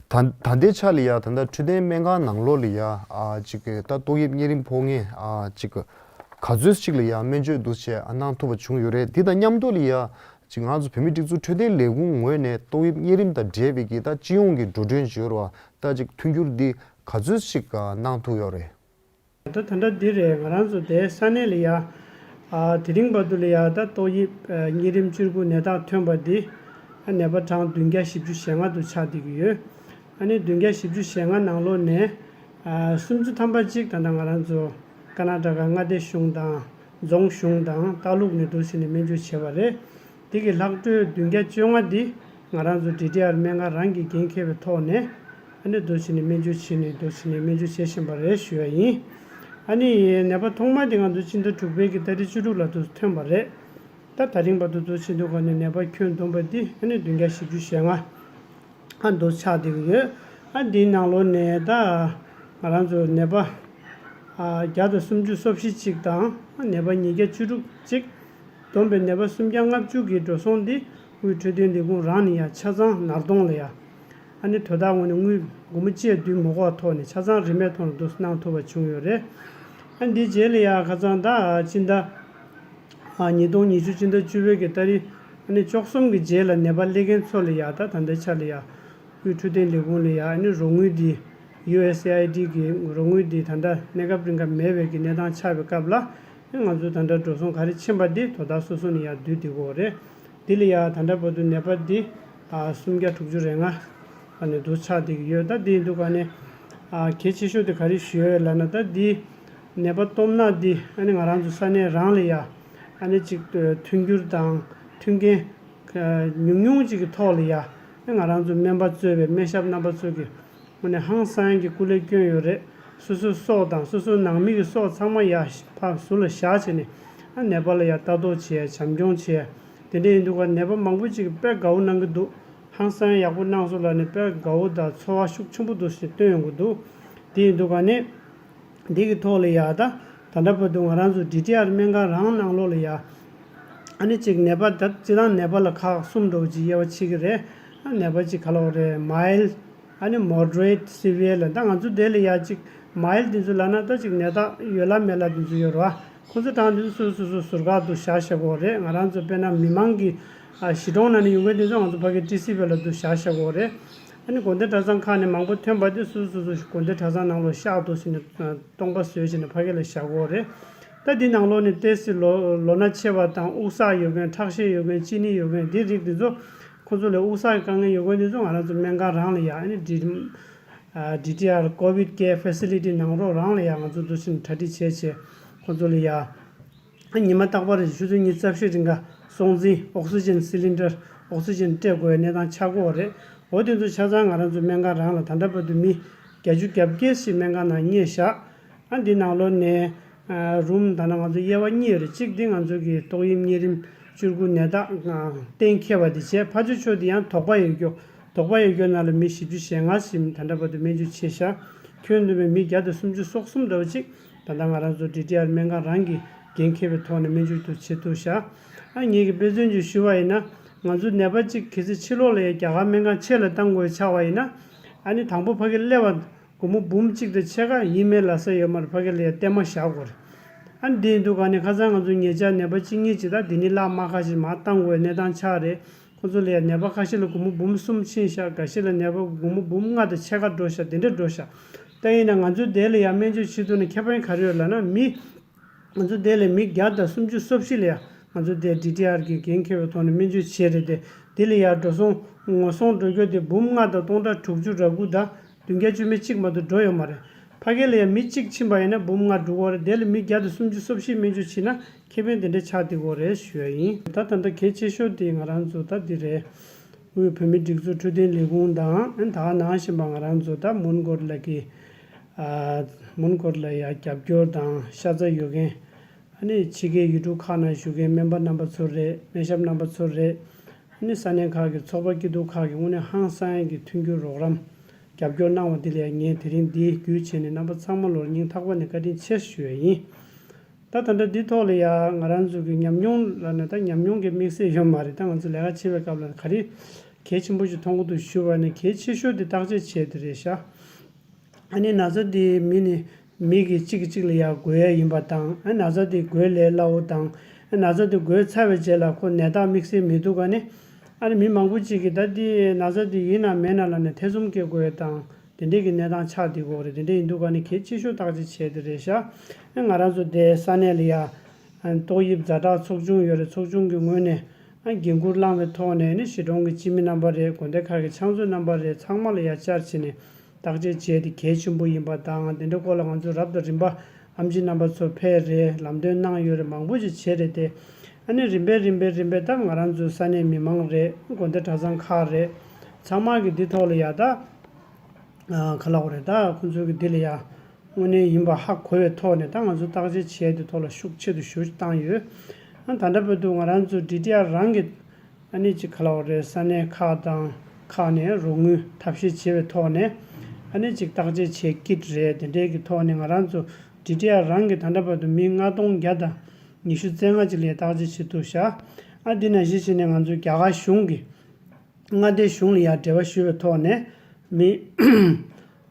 ད་ད་ལྟའི་ཆ་ལ་ཡ་ད་ལྟ་འཕྲོད་བསྟེན་སྨན་ཁང་ནང་ལོགས་ལ་ཡ་ཨ་ཅིག་ད་ཏོག་དབྱིབས་གཉན་རིམས་ཕོག་མཁན་ཨ་ཅིག་ག་ཚོད་ཅིག་ལ་ཡ་སྨན་བཅོས་འདུག་བྱས་ཨ་གནང་ཐུབ་པ་བྱུང་ཡོད་རེད། འདི་དང་མཉམ་དུ་ལ་ཡ་ཅིག་ང་ཚོ་བོད་མིའི་སྒྲིག་འཛུགས་འཕྲོད་བསྟེན་ལས་ཁུངས་ངོས་ནས་ཏོག་དབྱིབས་གཉན་རིམས་དང་འབྲེལ་བའི་གི་ད་སྤྱི་ཡོངས་ཀྱི་འགྲོ་གྲོན་བརྗོད་རོགས་ད་ཅིག་མཐུན་འགྱུར་འདི་ག་ཚོད་ཅིག་ག་གནང་ཐུབ་ཡོད་རེད། ད་ད་ལྟ་འདི་རེད། ང་རང་ཚོ་དེ་ས་གནས་ལ་ཡ་ཨ་དེ་རིང་བར་དུ་ལ་ཡ་ད་ཏོག་དབྱིབས་ཨ་གཉན་རིམས་བཅུ་དགུ་ནད་རྟགས་ཐོན་པ་འདི་ཨ་ནད་པ་གྲངས་བདུན་བརྒྱ་བཞི་བཅུ་ཞེ་ལྔ་དུ་ཆགས་བསྡད་ཀྱི་ཡོད། ཨ་ནི་བདུན་བརྒྱ་བཞི་བཅུ་ཞེ་ལྔ་ནང་ལོགས་ནས་ཨ་སུམ་ཅུ་ཐམ་པ་གཅིག་ད་ལྟ་ང་རང་ཚོ་ཀར་ན་ཊ་ཀ་མངའ་སྡེ་གཞུང་དང་རྫོང་གཞུང་དང་ལྟ་ལུགས་ནས་འདུག་ཟེར་ནས་སྨན་བཅོས་བྱས་པ་རེད། དེ་གི་ལྷག་འཕྲོས་བདུན་བརྒྱ་བཅོ་ལྔ་འདི་ང་རང་ཚོ་ཌི་ཊི་ཨར་སྨན་ཁང་རང་གིས་འགན་འཁྱེར་བའི་ཐོག་ནས་ཨ་ནི་འདུག་བྱས་ནས་སྨན་བཅོས་བྱས་ནས་འདུག་བྱས་ནས་སྨན་བཅོས་བྱེད་བཞིན་པ་རེད་ཞུ་ཡ་ཡིན། ཨ་ནི་ནད་པ་ཐོག་མ་འདི་ང་ཚོ་སྤྱི་ཟླ་དྲུག་པའི་གི་ཏ་རིག་བཅུ་དྲུག་ལ་འདུག་ཐོན་པ་རེད། ད་ད་རིང་བར་དུ་འདུག་བྱེད་དུས་ག་ནས་ནད་པ་ཁྱོན་བསྡོམས་པ་འདི་ཨ་ནི་བདུན་བརྒྱ་བཞི་བཅུ་ཞེ་ལྔ་ཨ་འདུག་ཆགས་བསྡད་ཀྱི་ཡོད། ཨ་འདིའི་ནང་ལོགས་ནས་ད་ང་རང་ཚོ་ནད་པ་ཨ་བརྒྱ་དང་སུམ་ཅུ་སོ་བཞི་གཅིག་དང་ནད་པ་ཉིས་བརྒྱ་བཅུ་དྲུག་གཅིག་བསྡོམས་པའི་ནད་པ་སུམ་བརྒྱ་ལྔ་བཅུ་གི་འགྲོ་སོང་འདི་དབུས་འཕྲོད་བསྟེན་ལས་ཁུངས་རང་ནས་ཡང་ཆ་ཚང་ནར་གདོང་ལ་ཡ་ཨ་ནི་དོ་བདག་ངོས་ནས་དངུལ་སྒོར་མོ་གཅིག་བསྡུ་མི་དགོས་པའི་ཐོག་ནས་ཆ་ཚང་རིན་མེད་ཐོག་ནས་འདུག་གནང་ཐུབ་པ་བྱུང་ཡོད་རེད། ཨ་འདིའི་རྗེས་ལ་ཡ་ཁ་སང་ད་སྤྱི་ཟླ་ཨ་ཉིས་སྟོང་ཉི་ཤུ་སྤྱི་ཟླ་བཅུ་པའི་གི་ཏ་རིག་ཨ་ནི་བཅུ་གསུམ་གི་རྗེས་ལ་ནད་པ་སླེབས་མཁན་ཚོ་ལ་ཡ་ད་ད་ལྟའི་ཆ་ལ་ཡ་དབུས་འཕྲོད་བསྟེན་ལས་ཁུངས་ལ་ཡ་ཨ་ནི་རོགས་དངུལ་འདི་ཡུ་ཨེས་ཨེ་ཨའི་ཌི་གི་རོགས་དངུལ་འདི་ད་ལྟ་གནས་སྐབས་རིང་ག་མེད་པའི་གི་གནས་སྟངས་ཆགས་པའི་སྐབས་ལ་ཨ་ང་ཚོ་ད་ལྟ་འགྲོ་སོང་ག་རེ་ཕྱིན་པ་འདི་དོ་བདག་སོ་སོ་ནས་ཡ་བསྡུ་བསྡད་ཀྱི་ཡོད་རེད། འདི་ལ་ཡ་ད་ལྟ་བར་དུ་ནད་པ་འདི་ཨ་སུམ་བརྒྱ་དྲུག་ཅུ་རེ་ལྔ་ཨ་ནི་འདུག་ཆགས་བསྡད་ཀྱི་ཡོད། ད་འདི་ཡིན་དུས་ག་ནས་ཨ་གལ་ཆེ་ཤོས་དེ་ག་རེ་ཞུ་ཡོད་ལབ་ན་ད་འདི་ནད་པ་སྟོབས་ན་འདི་ཨ་ནི་ང་རང་ཚོ་ས་གནས་རང་ལ་ཡ་ཨ་ནི་ཅིག་མཐུན་འགྱུར་དང་མཐུན་རྐྱེན་ཉུང་ཉུང་ཅིག་གི་ཐོག་ལ་ཡ་ཨ་ང་རང་ཚོ་སྨན་པ་གཙོས་པའི་སྨན་ཞབས་རྣམ་པ་ཚོ་གི་དངོས་གནས་ཧང་སང་གི་སྐུ་ལས་བསྐྱོན་ཡོད་རེད། སོ་སོའི་སྲོག་དང་སོ་སོའི་ནང་མི་གི་སྲོག་ཚང་མ་ཡ་ཕར་ཟུར་ལ་བཞག་བྱས་ནས་ཨ་ནད་པ་ལ་ཡ་ལྟ་རྟོག་བྱས་བྱམས་སྐྱོང་བྱས། དེ་འདྲ་ཡིན་དུས་ཀ་ནད་པ་མང་པོ་ཅིག་དཔེ་དགའ་བོ་གནང་གི་འདུག་ཧང་སང་ཡག་པོ་གནང་སོང་ལབ་ནས་དཔེ་དགའ་བོ་དང་ཚོར་བ་ཤུགས་ཆེན་པོ་འདུག་ཞེས་བཏོན་ཡོང་གི་འདུག་དེ་ཡིན་དུས་ཀ་ནས་འདི་གི་ཐོག་ལ་ཡ་ད་ད་ལྟ་བར་དུ་ང་རང་ཚོ་ཌི་ཊི་ཨར་སྨན་ཁང་རང་ནང་ལོགས་ལ་ཡ་ཨ་ནི་ཅིག་ནད་པ་ད་སྤྱིར་བཏང་ནད་པ་ལ་ཁག་གསུམ་འདྲ་བོ་ཅིག་དབྱེ་བ་ཕྱེ་གི་རེད། ཨ་ནད་པ་ཅིག་ག་ལབ་དགོས་རེད། མའིལ་ཨ་ནི་མོ་ཌི་རེཊ་སི་བི་ཡར་ལ་ད་ང་ཚོ་དེ་ལ་ཡ་ཅིག་མའིལ་དེ་ཚོ་ལབ་ན་ད་ཅིག་ནད་རྟགས་ཡོད་ལ་མེད་ལ་དེ་ཚོ་ཡོད་རེད་བ། ཁོ་ཚོ་གྲངས་དེ་ཚོ་སོ་སོ་སོ་ཟུར་བཀག་ཏུ་བཞག་བཞག་གི་རེད། ང་རང་ཚོ་དཔེར་ན་མི་མང་གི་ཨ་གཞིས་གྲོང་ནང་ནས་ཡོང་མཁན་དེ་ཚོ་ང་ཚོ་ཕ་གི་ཊི་སི་བི་ལ་དུ་བཞག་བཞག་གི་རེད། ཨ་ནི་དགོན་སྡེ་གྲྭ་ཚང་ཁག་ནས་མང་པོ་ཐོན་པ་དེ་སོ་སོ་སོ་སོ་དགོན་སྡེ་གྲྭ་ཚང་ནང་ལོགས་བཞག་འདུག་ཟེར་ནས་སྟོང་པ་བཟོས་བྱས་ནས་ཕ་གི་ལ་བཞག་གི་རེད། ད་འདི་ནང་ལོགས་ནས་ཏོག་ཙམ་ལོ་ལོ་ན་ཆེ་བ་དང་དབུགས་བསགས་ཡོད་མཁན་ཁྲག་ཤེད་ཡོད་མཁན་གཅིན་སྙི་ཡོད་མཁན་དེ་རིགས་དེ་ཚོ་ཁོ་ཚོ་ལ་དབུགས་བསགས་ཀྱི་དཀའ་ངལ་ཡོད་མཁན་དེ་ཚོ་ང་རང་ཚོ་སྨན་ཁང་རང་ལ་ཡ་ཨ་ནི་ཌི་ཨ་ཌི་ཊི་ཨར་ཀོ་བིཌ་ཀེར་ཕེ་སི་ལི་ཊི་ནང་རོགས་རང་ལ་ཡ་ང་ཚོ་འདུག་སེ་གྲ་སྒྲིག་བྱས་བྱས་ཁོ་ཚོ་ལ་ཡ་ཨ་ཉི་མ་རྟག་པར་ཆུ་ཚོད་ཉི་ཤུ་རྩ་བཞི་རིང་ག་སྲོག་འཛིན་ཨོག་སི་ཇན་སི་ལིན་ཌར་ཨོག་སི་ཇན་སྤྲད་དགོས་པའི་གནས་སྟངས་ཆགས་ཀྱི་ཡོད་རེད། འོ་དེ་ཚོ་ཆ་ཚང་ང་རང་ཚོ་སྨན་ཁང་རང་ལ་ད་ལྟ་བར་དུ་མི་བརྒྱད་ཅུ་གྱ་བརྒྱད་ཞིག་སྨན་ཁང་ནང་རྙེད་བཞག་ཨ་འདི་ནང་ལོགས་ནས་ཨ་རུམ་ད་ནང་ང་ཚོ་དབྱེ་བ་གཉིས་ཡོད་རེད། གཅིག་འདི་ང་ཚོ་གི་ཏོག་དབྱིབས་གཉན་རིམས་བཅུ་དགུ་ནད་རྟགས་གཏན་འཁེལ་བ་འདི་བྱས། ཕར་ཕྱོགས་ཕྱོགས་འདི་ཡང་དོགས་པ་ཡོད་རྒྱུ། དོགས་པ་ཡོད་རྒྱུ་ནང་ལ་མི་བཞི་བཅུ་ཞེ་ལྔ་ཞིག་ད་ལྟ་བར་དུ་སྨན་བཅོས་བྱས་ཤག་ཁྱོན་བསྡོམས་པའི་མི་བརྒྱ་དང་སུམ་ཅུ་སོ་གསུམ་འདྲ་བོ་ཅིག་ད་ལྟ་ང་རང་ཚོ་ཌི་ཊི་ཨར་སྨན་ཁང་རང་གི་འགན་འཁྱེར་བའི་ཐོག་ནས་སྨན་བཅོས་དུ་བྱེད་ཐུབ་ཤག་ཨ་ངེད་ཀྱི་དཔེ་མཚོན་ཅིག་ཞུ་བ་ཡིན་ན་ང་ཚོ་ནད་པ་གཅིག་གལ་སྲིད་ཕྱི་ལོགས་ལ་ཡ་རྒྱ་གར་སྨན་ཁང་ཆེད་ལ་བཏང་དགོས་ཆགས་པ་ཡིན་ན་ཨ་ནི་དང་པོ་ཕ་གི་སླེབས་པ། སྒོར་མོ་འབུམ་གཅིག་དང་ཕྱེད་ཀ་ཡིན་མིན་ལབ་ས་ཡོད་མ་རེད། ཕ་གི་ལ་ཡ་གཏན་མ་བཞག་དགོས་རེད། ཨ་ནི་དེ་ཡིན་དུས་ག་ནས་ཁ་སང་ང་ཚོ་ཉེ་ཆར་ནད་པ་གཅིག་གཉིས་ཅིག་ད་དེ་ནི་ལག་དམར་ཁ་ཤས་མར་བཏང་དགོས་གནས་སྟངས་ཆགས་རེད། ཁོ་ཚོ་ལ་ཡ་ནད་པ་ཁ་ཤས་ལ་སྒོར་མོ་འབུམ་གསུམ་ཕྱིན་ཤག་འགའ་ཤས་ལ་ནད་པ་སྒོར་མོ་འབུམ་ལྔ་དང་ཕྱེད་ཀ་འགྲོ་ཤག་དེ་འདྲ་འགྲོ་ཤག་ད་ཡིན་ན་ང་ཚོའི་དེ་ལ་ཡ་སྨན་བཅོས་བྱེད་ཐུབ་ན་ཁྱད་པར་ག་རེ་ཡོད་ལབ་ན་མི། ང་ཚོ་དེ་ལས་མི་བརྒྱ་དང་སུམ་ཅུ་སོ་བཞི་ལ་ཡང་ ང་ཚོ་དེ་ཌི་ཊི་ཨར་གི་འགན་འཁྱེར་བའི་ཐོག་ནས་སྨན་བཅོས་བྱས་རེད་དེ། དེ་ལ་ཡང་འགྲོ་སོང་ངོ་སོང་འགྲོ་རྒྱུ་དེ་འབུམ་ལྔ་དང་སྟོང་ཕྲག་དྲུག་ཅུ་རེ་དགུ་དང་བདུན་བརྒྱ་བཅུ་མེད་གཅིག་མ་གཏོགས་འགྲོ་ཡོད་མ་རེད། ཕ་གི་ལ་ཡང་མི་གཅིག་ཕྱིན་པ་ཡིན་ན་འབུམ་ལྔ་འགྲོ་གི་རེད། དེ་ལ་མི་བརྒྱ་དང་སུམ་ཅུ་སོ་བཞི་སྨན་བཅོས་བྱས་ན་ཁེ་ཕན་དེ་འདྲ་ཆགས་བསྡད་ཀྱི་ཡོད་རེད་ཞུ་ཡ་ཡིན། ད་ད་ལྟ་གལ་ཆེ་ཤོས་དེ་ང་རང་ཚོ་ད་འདི་རེད། དབུས་བོད་མིའི་སྒྲིག་འཛུགས་འཕྲོད་བསྟེན་ལས་ཁུངས་དང་། ཨ་ནི་ད་ག་ནང་བཞིན་པ་ང་རང་ཚོ་ད་མོན་གྷོ་ལ་གི་ཨ་མོན་གྷོ་ལ་ཡ་རྒྱབ་སྐྱོར་དང་ཤ་ཚ་ཡོད་མཁན། ཨ་ནི་ཕྱི་རྒྱལ་ཡུལ་གྲུ་ཁག་ནང་བཞུགས་མཁན་སྨན་པ་རྣམ་པ་ཚོ་རེད། སྨན་ཞབས་རྣམ་པ་ཚོ་རེད། ཨ་ནི་ས་གནས་ཁག་གི་ཚོགས་པ་སྐྱིད་སྡུག་ཁག་གི་དངོས་གནས་ཧང་སང་ཡག་གི་མཐུན་འགྱུར་རོགས་རམ་རྒྱབ་སྐྱོར་གནང་བ་འདི་ལ་ཡ་ངས་དེ་རིང་འདིའི་བརྒྱུད་བྱས་ནས་རྣམ་པ་ཚང་མ་ལོར་སྙིང་ཐག་པ་ནས་བཀའ་དྲིན་ཆེ་ཞུ་ཡ་ཡིན། ད་ད་ལྟ་འདི་ཐོག་ལ་ཡ་ང་རང་ཚོ་གི་ཉམས་མྱོང་ལ་ནི་ད་ཉམས་མྱོང་གི་དམིགས་བསལ་ཡོད་མ་རེད། ད་ང་ཚོ་ལས་ཀ་བྱེད་པའི་སྐབས་ལ་ག་རེ་གལ་ཆེན་པོ་ཞིག་མཐོང་གི་འདུག་ཞུ་བ་ནི་གལ་ཆེ་ཤོས་དེ་བརྟག་དཔྱད་བྱས་དེ་རེད་ཤག་ཨ་ནི་ན་ཚ་དེ་མི་ནི་མི་གི་གཅིག་གིས་གཅིག་ལ་ཡ་འགོས་ཡ་ཡིན་པ་དང་། ཨ་ན་ཚ་དེ་འགོས་ལས་སླ་བོ་དང་། ཨ་ན་ཚ་དེ་འགོས་ཚར་བའི་རྗེས་ལ་ཁོ་ནད་རྟགས་དམིགས་བསལ་མི་འདུག་ག་ནི། ཨ་ནི་མི་མང་པོ་གཅིག་གིས་ད་དེ་ན་ཚ་དེ་ཡིན་ན་མེད་ན་ལབ་ནས་ཐེ་ཚོམ་སྐྱེ་དགོས་ཡ་དང་། དེ་འདྲས་ཀྱི་གནས་སྟངས་ཆགས་བསྡད་ཀྱི་ཡོད་རེད། དེ་འདྲས་ཡིན་དུས་ག་ནི་གལ་ཆེ་ཤོས་བརྟག་དཔྱད་བྱས་དེ་རེད་ཤག་ཨ་ང་རང་ཚོ་དེ་ས་གནས་ལ་ཡ་ཨ་ཏོག་དབྱིབས་ཛ་དྲག་ཚོགས་ཆུང་ཡོད་རེད། ཚོགས་ཆུང་གི་ངོས་ནས་ཨ་འགན་འཁུར་བླངས་པའི་ཐོག་ནས་ནི་གཞིས་གྲོང་གི་སྤྱི་མི་རྣམ་པ་རེད། དགོན་སྡེ་ཁག་གི་ཕྱག་མཛོད་རྣམ་པ་རེད། ཚང་མ་ལ་ཡ་བཅར་བྱས་ནས་བརྟག་དཔྱད་བྱས་དེ་གལ་ཆེན་པོ་ཡིན་པ་དང་། དེ་འདྲའི་སྐོར་ལ་ང་ཚོ་རབ་དང་རིམ་པ་ཨེམ་ཆི་རྣམ་པ་ཚོ་ཕེབས་རེད། ལམ་སྟོན་གནང་ཡོད་རེད། མང་པོ་ཞིག་བྱས་རེད་དེ། ཨ་ནི་རིམ་པས་རིམ་པས་རིམ་པས་ད་ང་རང་ཚོའི་ས་གནས་མི་མང་རེད། དགོན་སྡེ་གྲྭ་ཚང་ཁག་རེད། ཚང་མ་གི་འདི་ཐོག་ལ་ཡ་ད་ཨ་ག་ལབ་དགོས་རེད། ད་ཁོང་ཚོའི་གི་འདི་ལ་ཡ་དངོས་གནས་ཡིན་པ་ཧ་གོ་བའི་ཐོག་ནས་ད་ང་ཚོ་བརྟག་དཔྱད་བྱས་དེ་ཐོག་ལ་ཤུགས་ཆེ་རུ་ཞུ་བཏང་ཡོད། ཨ་ད་ལྟ་བར་དུ་ང་རང་ཚོ་ཌི་ཊི་ཨར་རང་གི་ཨ་ནི་ཅིག་ག་ལབ་དགོས་རེད། ས་གནས་ཁག་དང་ཁག་ནས་རོགས་དངུལ་ཐབས་ཤེས་བྱས་པའི་ཐོག་ནས་ཨ་ནི་ཅིག་བརྟག་དཔྱད་བྱས་ཀྱི་རེད། དེ་འདྲའི་གི་ཐོག་ནས་ང་རང་ཚོ་ཌི་ཊི་ཨར་རང་གི་ད་ལྟ་བར་དུ་མི་ལྔ་སྟོང་བརྒྱ་དང་ཉི་ཤུ་རྩ་ལྔ་ཅིག་ལ་བརྟག་དཔྱད་བྱེད་ཐུབ་ཤག་ཨ་འདི་ནང་བཞིན་བྱས་ནས་ང་ཚོའི་རྒྱ་གར་གཞུང་གི་མངའ་སྡེ་གཞུང་ལ་ཡང་འབྲེལ་བ་ཞུས་པའི་ཐོག་ནས་མི་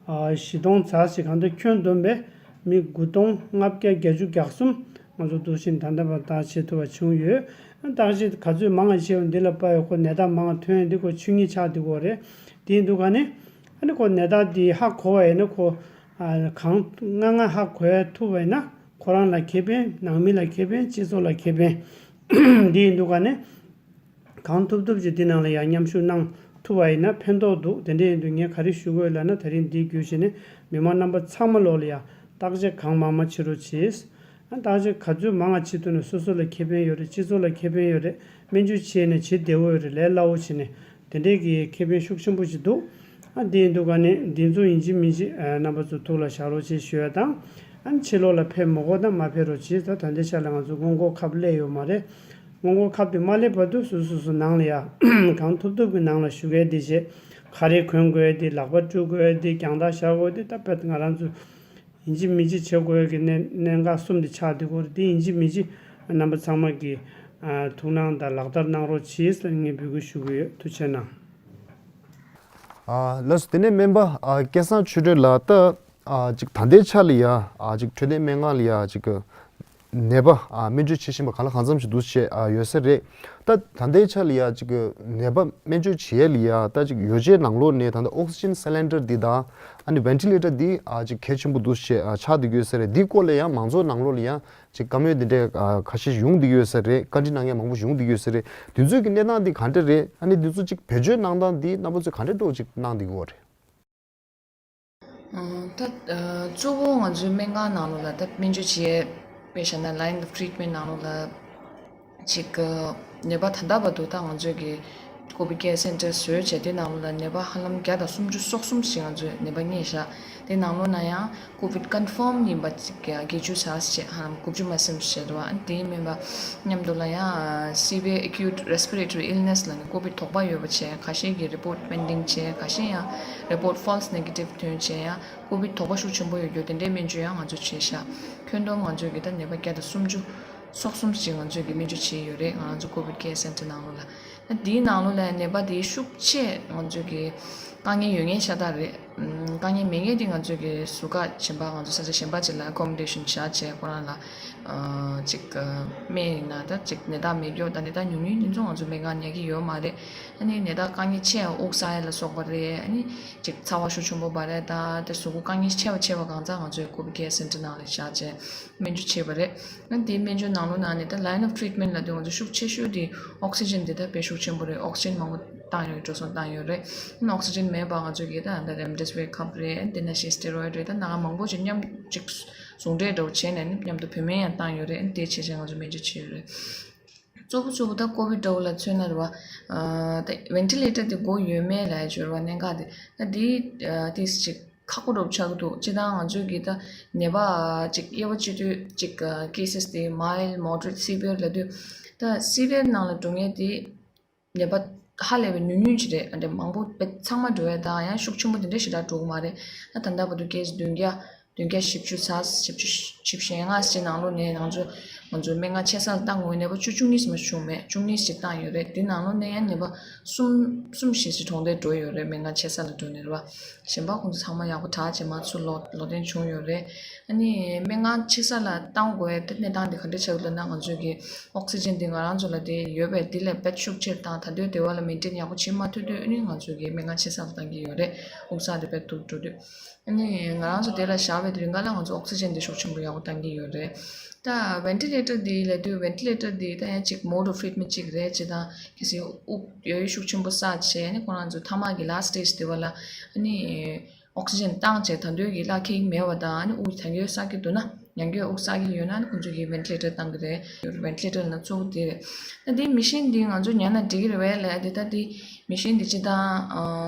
ཨ་བཞི་སྟོང་ཙམ་ཞིག་གང་ལྟར་ཁྱོན་བསྡོམས་པས་མི་དགུ་སྟོང་ལྔ་བརྒྱ་བརྒྱད་ཅུ་གྱ་གསུམ་ང་ཚོ་འདུག་བཞིན་ད་ལྟ་བར་བརྟག་བྱེད་ཐུབ་པ་བྱུང་ཡོད། བརྟག་དཔྱད་ག་ཚོད་མང་བ་བྱས་པ་འདི་ལ་དཔག་པའི་ཁོ་ནད་རྟགས་མང་བ་ཐོན་ཡ་འདི་ཁོ་ཆོས་ཉིད་ཆགས་བསྡད་ཀྱི་ཡོད་རེད། དེ་ཡིན་དུས་ག་ནས་ཨ་ནི་ཁོ་ནད་རྟགས་འདི་ཧ་གོ་བ་ཡིན་ན་ཁོ་ཨ་གང་སྔ་སྔ་ཧ་གོ་ཡ་ཐུབ་པ་ཡིན་ན་ཁོ་རང་ལ་ཁེ་ཕན། ནང་མི་ལ་ཁེ་ཕན། སྤྱི་ཚོགས་ལ་ཁེ་ཕན། འདི་ཡིན་དུས་ག་ནས། གང་ཐུབ་ཐུབ་ཅིག་འདི་ནང་ལ་ཡང་མཉམ་ཞུགས་གནང་ཐུབ་པ་ཡིན་ན་ཕན་ཐོགས་འདུག་དེ་འདྲ་ཡིན་དུས་ངས་ག་རེ་ཞུ་དགོས་ལབ་ན། ད་རིང་འདི་བརྒྱུད་བྱས་ནས་མི་མང་རྣམ་པ་ཚང་མ་ལོག་ལ་ཡང་བརྟག་དཔྱད་གང་མང་མང་བྱེད་རོགས་བྱེད། ཨ་བརྟག་དཔྱད་ག་ཚོད་མང་ང་བྱེད་ཐུབ་ན་སོ་སོ་ལ་ཁེ་ཕན་ཡོད་རེད། སྤྱི་ཚོགས་ལ་ཁེ་ཕན་ཡོད་རེད། སྨན་བཅོས་བྱས་ནས་བྱེད་བདེ་བོ་ཡོད་རེད། ལས་སླ་བོ་བྱས་ནས་དེ་འདྲའི་གི་ཁེ་ཕན་ཤུགས་ཆེན་པོ་ཞིག་འདུག་ཨ་འདི་ཡིན་དུས་ག་ནས་འདི་ཚོ་ཡིན་གཅིག་མིན་གཅིག་ཨ་རྣམ་པ་ཚོ་ཐུགས་ལ་བཞག་རོགས་བྱེད་ཞུ་ཡ་དང་། ཨ་ཕྱི་ལོགས་ལ་ཕེབས་མ་དགོས་དང་མ་ཕེབས་རོགས་བྱེད། ད་ད་ལྟའི་ཆ་ལ་ང་ཚོ་སྔོན་འགོག་ཁབ་སླེབས་ཡོད་མ་རེད། སྔོན་འགོག་ཁབ་དེ་མ་སླེབས་བར་དུ་སོ་སོ་སོ་ནང་ལ་ཡ་གང་ཐུབ་ཐུབ་ཀྱི་ནང་ལ་བཞུགས་ཡས་དེ་བྱས། ཁ་རས་གོན་དགོས་ཡས་དེ། ལག་པ་བཀྲུ་དགོས་ཡས་དེ། རྒྱང་ཐག་བཞག་དགོས་དེ། ད་དཔེ་ང་རང་ཚོ་ཡིན་གཅིག་མིན་གཅིག་བྱེད་དགོས་ཡས་ཀྱི་གནད་གནད་འགག་གསུམ་དེ་ཆགས་བསྡད་ཀྱི་ཡོད་རེད། དེ་ཡིན་གཅིག་མིན་གཅིག་རྣམ་པ་ཚང་མ་གིས་ཨ་ཐུགས་སྣང་དང་ལག་བསྟར་གནང་རོགས་གྱིས་ཟེར་ངས་འབོད་སྐུལ་ཞུ་གི་ཡོད། ཐུགས་རྗེ་གནང་། ཨ་ལགས་སོ། དེ་ནས་སྨན་པ་ཨ་སྐལ་བཟང་ཆོས་སྒྲོན་ལགས། ད་ཨ་ཅིག་ད་ལྟའི་ཆ་ལ་ཡ་ཨ་ཅིག་འཕྲོད་བསྟེན་སྨན་ཁང་ལ་ཡ་ཅིག་ནད་པ་ཨ་སྨན་བཅོས་བྱེད་བཞིན་པ་གང་ལ་གང་འཚམ་ཞིག་འདུག་བྱས་ཨ་ཡོད་ས་རེད། ད་ད་ལྟའི་ཆ་ལ་ཡ་ཅིག་ནད་པ་སྨན་བཅོས་བྱེད་ཡས་ལ་ཡ་ད་ཅིག་ཡོ་བྱད་ནང་ལོགས་ནས་ད་ལྟ་ཨོག་སི་ཇན་སི་ལིན་ཌར་འདི་དང་ཨ་ནི་ཝེན་ཊི་ལེ་ཊར་འདི་ཨ་ཅིག་གལ་ཆེན་པོ་འདུག་བྱས་ཨ་ཆགས་བསྡད་ཀྱི་ཡོད་ས་རེད། འདི་སྐོར་ལ་ཡང་མང་ཚོགས་ནང་ལོགས་ལ་ཡང་ཅིག་བཀའ་མོལ་འདི་འདྲའི་ཨ་ཁ་ཤས་ཡོང་བསྡད་ཀྱི་ཡོད་ས་རེད། བཀའ་འདྲི་གནང་མཁན་མང་པོ་ཡོང་བསྡད་ཀྱི་ཡོད་ས་རེད། དེ་ཚོའི་གི་གནས་སྟངས་འདི་ག་འདྲ་རེད། ཨ་ནི་དེ་ཚོ་ཅིག་བེད་སྤྱོད་གནང་སྟངས་འདི་རྣམ་པ་ཚོས་ག་འདྲ་འདྲ་བོ་ཅིག་གནང་བསྡད་ཀྱི་ཡོད་རེད། ཨ་ད་ཨ་གཙོ་བོ་ང་ཚོའི་སྨན་ཁང་ནང་ལོགས་ལ་ད་སྨན་བཅོས་བྱེད་ཡས་དཔེ་བཞག་ན་line of treatment ནང་ལོགས་ལ། ཅིག་ནད་པ་ད་ལྟ་བར་དུ་ད་ང་ཚོས་ཀྱི་COVID care center བཟོས་བྱས་དེ་ནང་ལོགས་ལ་ནད་པ་ཧ་ལམ་བརྒྱ་དང་སུམ་ཅུ་སོ་གསུམ་ཞིག་ང་ཚོས་ནད་པ་རྙེད་བཞག་དེ་ནང་ལོགས་ན་ཡང་COVID confirm ཡིན་པ་ཅིག་བརྒྱད་ཅུ་ཙམ་ཞིག་ཧ་ལམ་དགུ་བཅུ་མ་ཟིན་བྱས་འདུག་ཨ་དེའི་སྨན་པ་མཉམ་དུ་ལ་ཡང་སི་བི་ཨེ་acute respiratory illness ལ་ནི་COVID དོགས་པ་ཡོད་པ་བྱས་ཁ་ཤས་ཀྱི་report pending བྱས། ཁ་ཤས་ཡང་report false negative ཐོན་བྱས་ཡང་COVID དོགས་པ་ཤུགས་ཆེན་པོ་ཡོད་རྒྱུ་དེ་འདྲའི་སྨན་བཅོས་ཡང་ང་ཚོས་བྱས་ཤག་ཁྱོན་བསྡོམས་ང་ཚོས་ཀྱི་ད་ནད་པ་བརྒྱ་དང་སུམ་ཅུ་སོ་གསུམ་ཞིག་ང་ཚོས་ཀྱི་སྨན་བཅོས་བྱས་ཡོད་རེད། ང་ཚོ་COVID care center ནང་ལོགས་ལ། ད་དེའི་ནང་ལོགས་ལ་ནད་པ་དེ་ཤུགས་ཆེ་ང་ཚོས་ཀྱི་ དཀའ་ངལ་ཡོད་མཁན་ཤ་སྟག་རེད། ཨམ། དཀའ་ངལ་མེད་མཁན་དེ་ང་ཚོས་ཀྱི་ཟུར་བཀག་གཞན་པ་ང་ཚོ་ས་ཆ་གཞན་པ་ཅིག་ལ་ཨ་ཀོ་མོ་ཌེ་ཤན་བཞག་བྱས་ཁོ་རང་ལ་ཨ་ཅིག་ཨ་སྨན་ཡིན་ན་ད་ཅིག་ནད་རྟགས་མེད་མཁན་དང་ནད་རྟགས་ཉུང་ཉུང་དེ་ཚོ་ང་ཚོ་སྨན་ཁང་ཉར་གྱི་ཡོད་མ་རེད། ཨ་ནི་ནད་རྟགས་དཀའ་ངལ་ཆེ་ཡང་དབུགས་བསགས་ཡ་ལ་སོགས་པ་རེད། ཨ་ནི་ཅིག་ཚ་བ་ཤུགས་ཆེན་པོ་འབར་ཡ་དང་དེ་གཟུགས་པོ་དཀའ་ངལ་ཆེ་བ་ཆེ་བ་གང་ཚང་ང་ཚོའི་ཀོ་བི་ཌི་ཀེར་སེན་ཊར་ནང་ལ་བཞག་བྱས། སྨན་བཅོས་བྱས་པ་རེད། ཨ་དེའི་སྨན་བཅོས་ནང་ལོགས་ནང་ནས་ད་line of treatment ལབ་དུས་ང་ཚོ་ཤུགས་ཆེ་ཤོས་དེ་ཨོག་སི་ཇན་དེ་ད་དཔེ་ཤུགས་ཆེན་པོ་རེད། ཨོག་སི་ཇན་མང་པོ་བཏང་ཡོད། འགྲོ་སོང་བཏང་ཡོད་རེད། ཨ་ནི་ཨོག་སི་ཇན་མེད་པ་ང་ཚོ་གིས་ད་ད་རེམ་ཌེ་སི་བི་རི་ཁབ་རེད། ཨ་དེ་ནང་བཞིན་སི་ཊི་རོ་ཡིཌ་རེད། ད་ནང་མང་པོ་ཅིག་མཉམ་ཅིག་ཟུང་འབྲེལ་འདྲ་བོ་བྱས་ནས་ནི་མཉམ་དུ་བོད་སྨན་ཡང་བཏང་ཡོད་རེད། ཨ་ནི་དེ་བྱས་བྱས་ང་ཚོ་སྨན་བཅོས་བྱས་ཡོད་རེད། གཙོ་བོ་གཙོ་བོ་ད་ཀོ་བིཌ་འདྲ་བོ་ལ་མཚོན་ན་རེད་བ། ཨ་ད་ཝེན་ཊི་ལེ་ཊར་དེ་དགོས་ཡོད་མེད་ལབ་ཡ་ཅིག་ཡོད་རེད་བ། གནད་འགག་དེ་ད་དེ་ཨ་ཏིས་ཅིག་ཁག་པོ་འདྲ་པོ་ཆགས་ཀྱི་འདུག་སྤྱིར་བཏང་ང་ཚོས་ཀྱི་ད་ནད་པ་ཅིག་དབྱེ་བ་ཕྱེ་དུས་ཅིག་ཀེ་སེ་སི་དེ་མའིལ་ཌི། མོ་ཌི་རེཊ། སི་བི་ཡར་ལབ་དུས། ད་སི་བི་ཡར་ནང་ལ་འགྲོ་མཁན་དེ་ནད་པ་ཧ་ལས་པའི་ཉུང་ཉུང་ཅིག་རེད། ཨ་འདྲ་མང་པོ་དཔེ་ཚང་མ་འགྲོ་ཡ་དང་ཡང་ཤུགས་ཆེན་པོ་དེ་འདྲ་ཞེ་དྲག་འགྲོ་གི་མ་རེད། ད་ད་ལྟ་བར་དུ་ཀེ་སི་བདུན་བརྒྱ་བདུན་བརྒྱ་བཞི་བཅུ་ཙམ། བཞི་བཅུ་བཞི་བཅུ་ཞེ་ལྔ་ཙམ་ནང་ལོགས་ནས་ང་ཚོ་ང་ཚོའི་སྨན་ཁང་ཆེ་ས་ལ་བཏང་དགོས་པའི་ནད་པ་བཅུ་བཅུ་གཉིས་ཙམ་བྱུང་མེད། བཅུ་གཉིས་ཙམ་བཏང་ཡོད་རེད། དེ་ནང་ལོགས་ནས་ཡང་ནད་པ་གསུམ་གསུམ་བཞི་ཙམ་གྲོངས་ཏེ་འགྲོ་ཡོད་རེད། སྨན་ཁང་ཆེ་ས་ལ་འགྲོ་ནས་རེད་བ། གཞན་པ་ཁོང་ཚོ་ཚང་མ་ཡག་པོ་དྲག་བྱས་མར་ཚུར་ལོག་ལོག་འདྲེན་བྱུང་ཡོད་རེད། ཨ་ནི་སྨན་ཁང་ཆེ་ས་ལ་བཏང་དགོས་ཡ་དེ་གནས་སྟངས་དེ་ག་འདྲ་ཆགས་ལབ་ན། ང་ཚོས་ཀྱི་ཨོག་སི་ཇན་དེ་ང་རང་ཚོ་ལ་དེ་ཡོད་པས། དེ་ལས་དཔེ་ཤུགས་ཆེར་བཏང་། ད་དུང་དེ་བ་ལ་མེན་ཊེན་ཡག་པོ་བྱེད་མ་ཐུབ་དུས་ཨ་ནི་ང་ཚོས་ཀྱི་སྨན་ཁང་ཆེ་ས་ལ་བཏང་གི་ཡོད་རེད། དབུགས་བསགས་དེ་དཔེ་སྡུག་འགྲོ་དུས། ཨ་ནི་ང་རང་ཚོ་དེ་ལ་བཞག་པའི་དུས་སྐབས་ལ་ང་ཚོ་ཨོག་སི་ཇན་དེ་ཤུགས་ཆེན་པོ་ཡག་པོ་བཏང་གི་ཡོད་རེད། ད་ཝེན་ཊི་ལེ་ཊར་དེ་ལབ་དུས་ཝེན་ཊི་ལེ་ཊར་དེ་ད་ཡང་ཅིག་མོ་ཌི་ཨོཕ་ཊི་རིཊ་མེན་ཊི་ཅིག་རེད། སྤྱིར་བཏང་གལ་སྲིད་དབུགས་ཡོད་ཡོད་ཤུགས་ཆེན་པོ་བསགས་བྱས་ཨ་ནི་ཁོ་རང་ཚོ་མཐའ་མ་གི་ལཱ་སི་ཊི་ཊེ་ཇི་དེ་བ་ལ་ཨ་ནི་ཨོག་སི་ཇན་བཏང་བྱས་ད་དུང་གི་གླ་འཁེལ་མེད་པ་དང་ཨ་ནི་དབུགས་ད་གིན་བསགས་ཀྱི་འདུག་ན། ཡང་བསྐྱར་དབུགས་བསགས་ཀྱི་ཡོད་ན་ཨ་ནི་ཁོང་ཚོ་གིས་ཝེན་ཊི་ལེ་ཊར་བཏང་གི་རེད། ཝེན་ཊི་ལེ་ཊར་ལབ་ན་གཙོ་བོ་དེ་རེད། ད་དེ་མེ་ཤིན་དེ་ང་ཚོ་ཉར་ན་འགྲིག་གི་རེད་པས་ལབ་ཡ་དེ། ད་དེ་མེ་ཤིན་དེ་སྤྱིར་བཏང་ཨ་